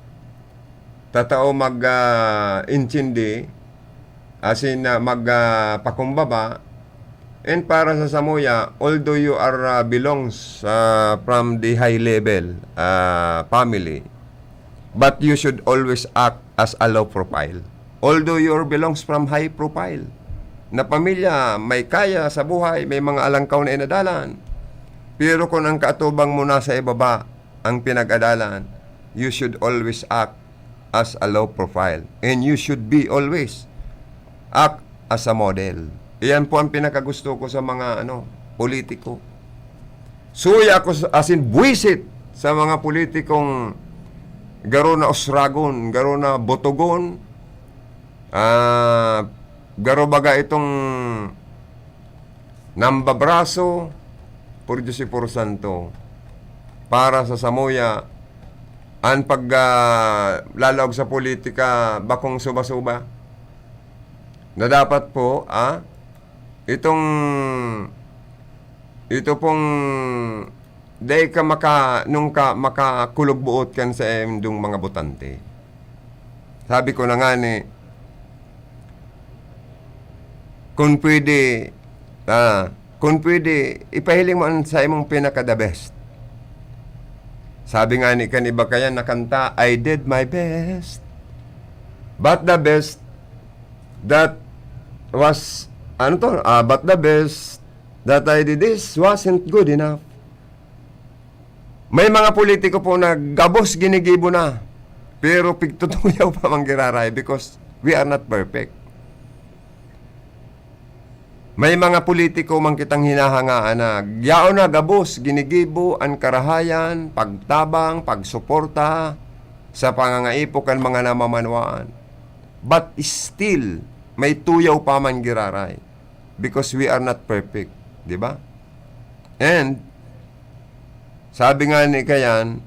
Tatao mag, ah, intindi, as in, ah, mag, ah, pakumbaba. And para sa samuya, although you are, ah, belongs, ah, from the high level, ah, family, but you should always act as a low profile. Although you belongs from high profile na pamilya, may kaya sa buhay, may mga alangkaw na inadalan. Pero kung ang kaatubang mo nasa ibaba ang pinag-adalan, you should always act as a low profile. And you should be always act as a model. Iyan po ang pinakagusto ko sa mga, ano, politiko. Suya ako sa, as in, buwisit sa mga politikong garo na usragon, garo na botogon, ah, garo baga itong nambabraso, por Diyos y por Santo, para sa samuya, an pag, ah, lalaog sa politika, bakong suba-suba. Na dapat po, ah, itong, ito pong, dai ka maka-, nung ka, makakulog buot kan sa indong mga botante. Sabi ko na nga ni, kung pwede, ah, kung pwede, ipahiling mo an sa imong pinaka the best. Sabi nga ni kan iba kaya na kanta, "I did my best, but the best that was," ano to? Ah, "But the best that I did is wasn't good enough." May mga politiko po na gabos ginigibo na, pero pigtutuyaw pa man giraray because we are not perfect. May mga politiko man kitang hinahangaan na yaon na gabos ginigibo an karahayan, pagtabang, pagsuporta sa pangangaipo kan mga namamanwaan. But still, may tuyaw pa man giraray because we are not perfect, di ba? And sabi nga ni kayan,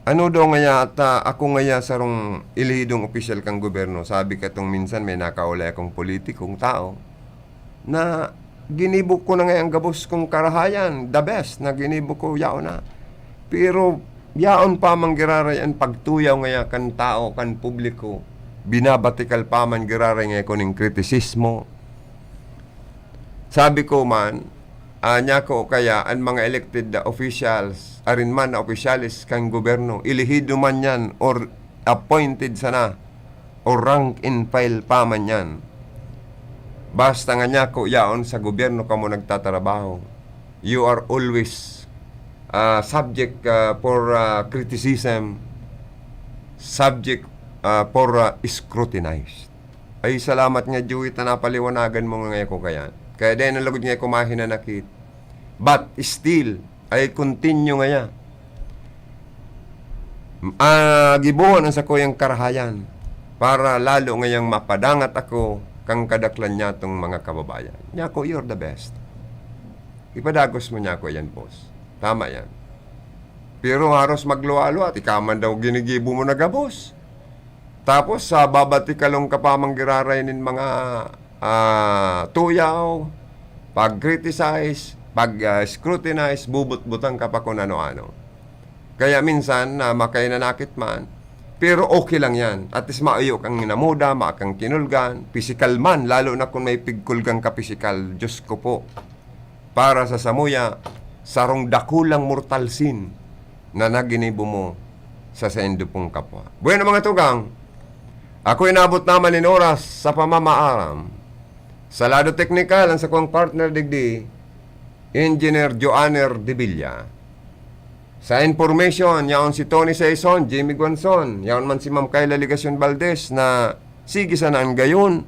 "Ano daw ngaya ta, ako ngaya sarong elehidong opisyal kan gobyerno?" Sabi katong minsan may nakaulay akong politikong tao na ginibo ko na ngayang gabos kong karahayan, the best na ginibo ko, yaon na. Pero yaon pa man giraray an pagtuyaw ngaya kan tao, kan publiko. Binabatikal pa man giraray ngaya ko ning kritisismo. Sabi ko man, Ah, nyako kaya an mga elected officials, arin man na opisyales kan gobyerno, elehido man yan or appointed sana, o rank and file pa man yan. Basta nga nyako yaon sa gobyerno kamo nagtatrabaho, you are always, ah, subject, ah, for, ah, criticism, subject, ah, for, ah, scrutinized. Ay, salamat nga, Joey, ta napaliwanagan mo nga ako kaya. Kaya dai na lugod nga ako mahinanakit. But still, I continue ngaya. Ah, gibohon ang sakuyang karahayan para lalo ngayang mapadangat ako kan kadaklan nyatong mga kababayan. Nyako, you're the best. Ipadagos mo nyako yan, boss. Tama yan. Pero haros magluwa-luwa at ika man daw ginigibo mo na gabos. Tapos, sa babatikalong ka pa mang giraray nin mga, ah, tuyaw, pag-criticize, pag, ah, scrutinize, bubutbutan ka pa kun ano-ano. Kaya minsan, na makainanakit man, pero okay lang yan. At least, maiyo kang namuda, makang kinulgan, pisikal man, lalo na kung may pigkulgan ka pisikal, Diyos ko po. Para sa samuya, sarong dakulang mortal sin na naginibo mo sa saindo pong kapwa. Bueno, mga tugang, ako inabot naman in oras sa pamamaaram. Sa lado teknikal, ang sakuang partner digdi, Engineer Joanner de Villa. Sa information, yaon si Tony Saison, Jimmy Guanzon, yaon man si Ma'am Kayla Legacion Valdez na sige sana an gayon.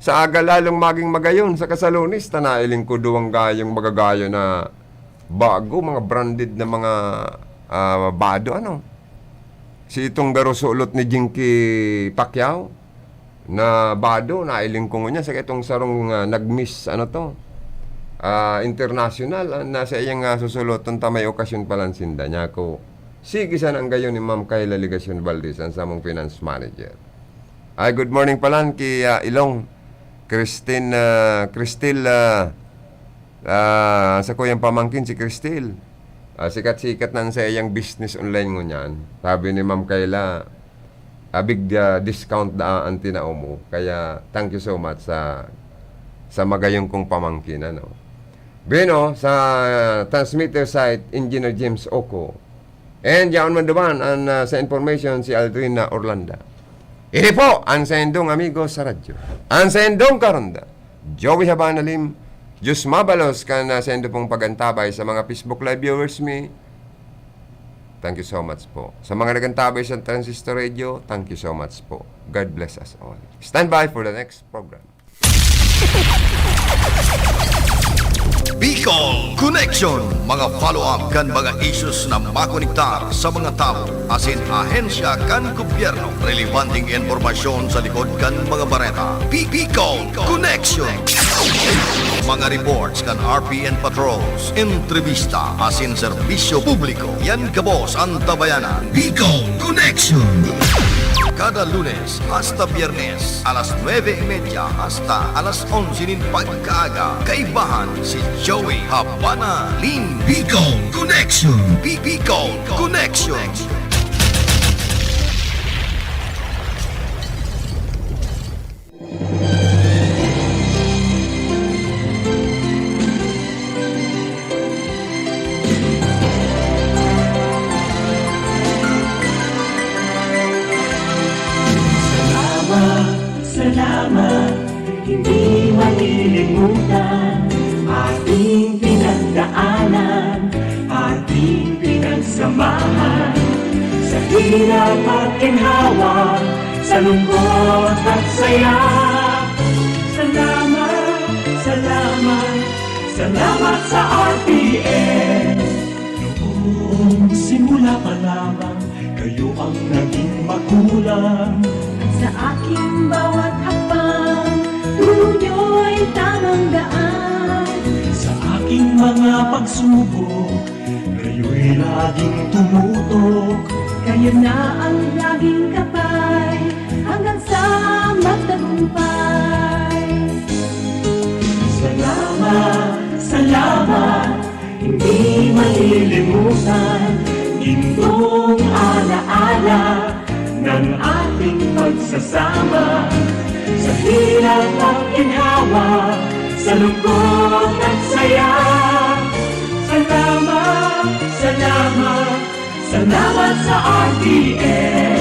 Sa aga lalong maging magayon sa kasalonis, ta nailing ko duwang gayong magagayon na bago, mga branded na mga, ah, bado, ano. Si itong garo sulot ni Jinky Pacquiao na bado, nailing ko ngunyan sa itong sarong, ah, nag-miss, ano to, ah, international, ah, na sa iyang, ah, susuloton ta may okasyon palan sinda. Nyako, sige sana an gayon ni Ma'am Kayla Legacion Valdez, ang samong finance manager. Ay, good morning palan ki, ah, Ilong. Christine, ah, Cristil, ah, ah, sa kuyang pamangkin si Cristil. Ah, sikat-sikat na sa iyang business online ngunyan. Sabi ni Ma'am Kayla, "A big, ah, discount na an tinao mo." Kaya, thank you so much sa, sa magayong kong pamangkin, ano. Bueno, sa transmitter site, Engineer James Oco. And yaon man duman an, ah, sa information si Aldrina Orlanda. Ini po an saindong amigo sa radyo. An saindong karonda, Joey Habana Lim. Diyos mabalos kan, ah, saindo pong pag-antabay sa mga Facebook Live viewers mi. Thank you so much po. Sa mga nag-antabay sa Transistor Radio, thank you so much po. God bless us all. Stand by for the next program. Bicol Connection, mga follow-up kan mga issues na makonektar sa mga tawo asin ahensya kan gobyerno. Relebanteng impormasyon sa likod kan mga bareta. Bi-, Bicol Connection. Mga reports kan R P N patrols, entrevista asin serbisyo publiko. Yan gabos an Tabayanan. Bicol Connection. Kada Lunes hasta Biyernes, alas nuebe y media hasta alas onse nin pagkaaga, kaibahan si Joey Habana Lim. Bicol Connection. Bi-, Bicol Connection. Salamat, salamat, hindi malilimutan ating pinagdaanan, ating pinagsamahan. Sa hirap at ginhawa, sa lungkot at saya. Salamat, salamat, salamat sa R P N. Noong simula pa lamang, kayo ang naging magulang. Sa aking bawat hakbang, turo niyo'y tamang daan. Sa aking mga pagsubok, kayo'y laging tumutok. Kayo na ang laging kapay, hanggang sa magtagumpay. Salamat, salamat, hindi malilimutan. Gintong alaala ng ating pagsasama. Sa hirap at ginhawa, sa lungkot at saya. sa R T N.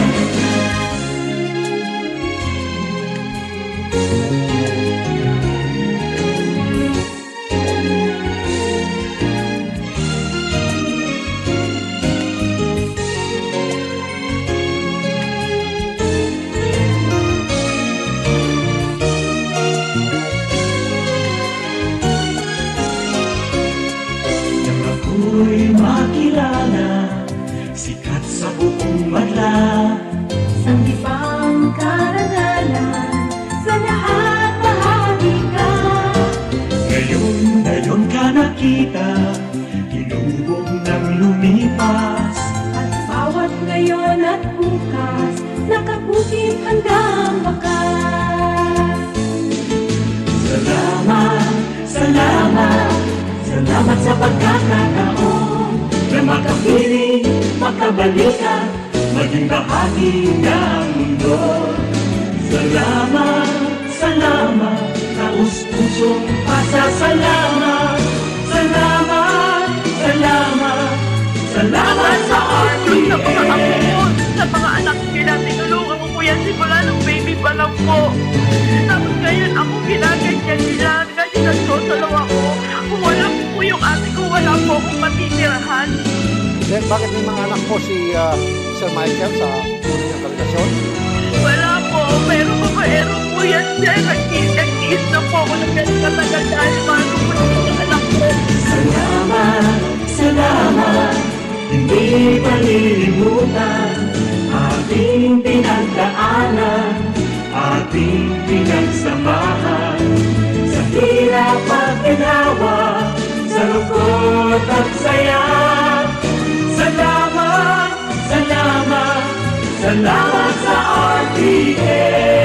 Nang ako'y makilala, sikat sa buong madla. Sanggipang karangalan, sa lahat bahagi ka. Ngayon, ngayon ka nakita, hinubog nang lumipas. At bawat ngayon at bukas, nakakukit hanggang wakas. Salamat, salamat, salamat sa pagkakataon na makapiling, makabalikan, maging bahagi ng mundo. Salamat, salamat, taos pusong pasasalamat. Salamat, salamat, salamat sa Sa mga apo ko, R T N. Sa mga anak nila, tinulungan ko po yan simula nung baby pa lang po. Tapos ngayon, ako ginaganyan nila. Kasi nagsosolo ako. Kung wala po po yung ate ko, wala po akong matitirahan. Then, bakit may mga anak po si, ah, Sir Michael sa tunay niyang karelasyon? Wala po. Pero babaero po yan, sir. Nag-, nag-iis na po ako ng ganun katagal dahil mahal ko po yung mga anak ko. Salamat, salamat, hindi malilimutan ating pinagdaanan. Ating pinagsamahan sa hirap at ginawa, sa lungkot at saya. Salamat, salamat, salamat sa R T N.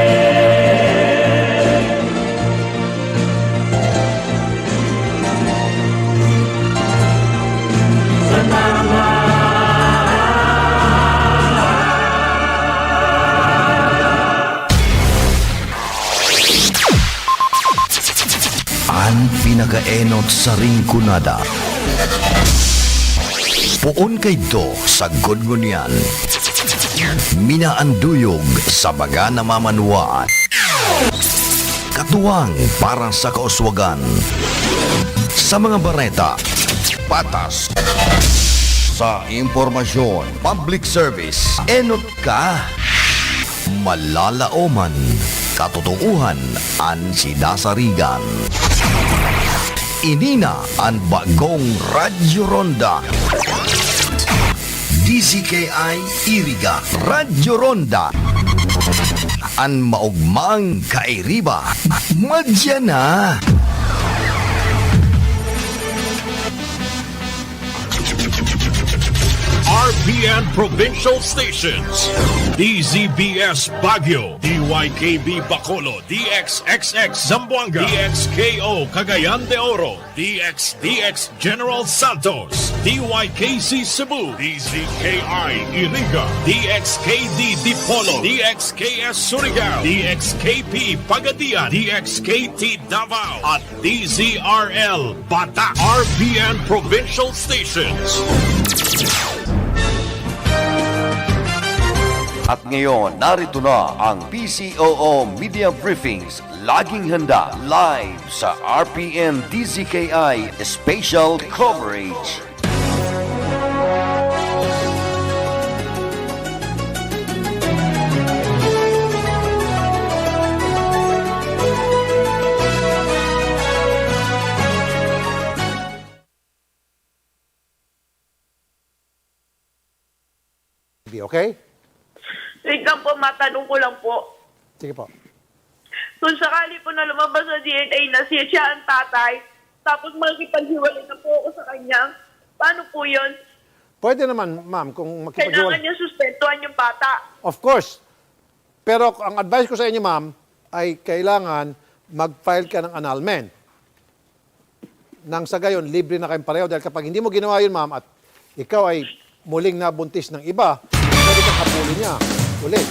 An pinakaenot sa Rinconada. Poon kaidto sagkod ngunyan. Minaanduyog sa mga namamanwaan. Katuwang para sa kauswagan. Sa mga bareta, patas. Sa impormasyon, public service, enot ka. Malalaoman, katotoohan, an sidasarigan. Ini na an bagong Radyo Ronda. D Z K I Iriga, Radyo Ronda. An maogmang kairiba, madya na. R P N Provincial Stations, D Z B S Baguio, D Y K B Bacolod, D X X X Zamboanga, D X K O Cagayan de Oro, D X D X General Santos, D Y K C Cebu, D Z K I Iriga, D X K D Dipolog, D X K S Surigao, D X K P Pagadian, D X K T Davao, at D Z R L Bata, R P N Provincial Stations. At ngayon, narito na ang P C O O Media Briefings. Laging handa, live sa R P N D Z K I Special Coverage. Okay? Wait lang po, matanong ko lang po. Sige po. Kung sakali po na lumabas sa D N A na siya, siya ang tatay, tapos makikipaghiwalay na po ako sa kanya, paano po yun? Pwede naman, ma'am, kung makipaghiwalay. Kailangan niya suspentuhan yung bata. Of course. Pero ang advice ko sa inyo, ma'am, ay kailangan mag-file ka ng annulment. Nang sa gayon, libre na kayong pareho. Dahil kapag hindi mo ginawa yun, ma'am, at ikaw ay muling nabuntis ng iba, pwede kang habulin niya ulit.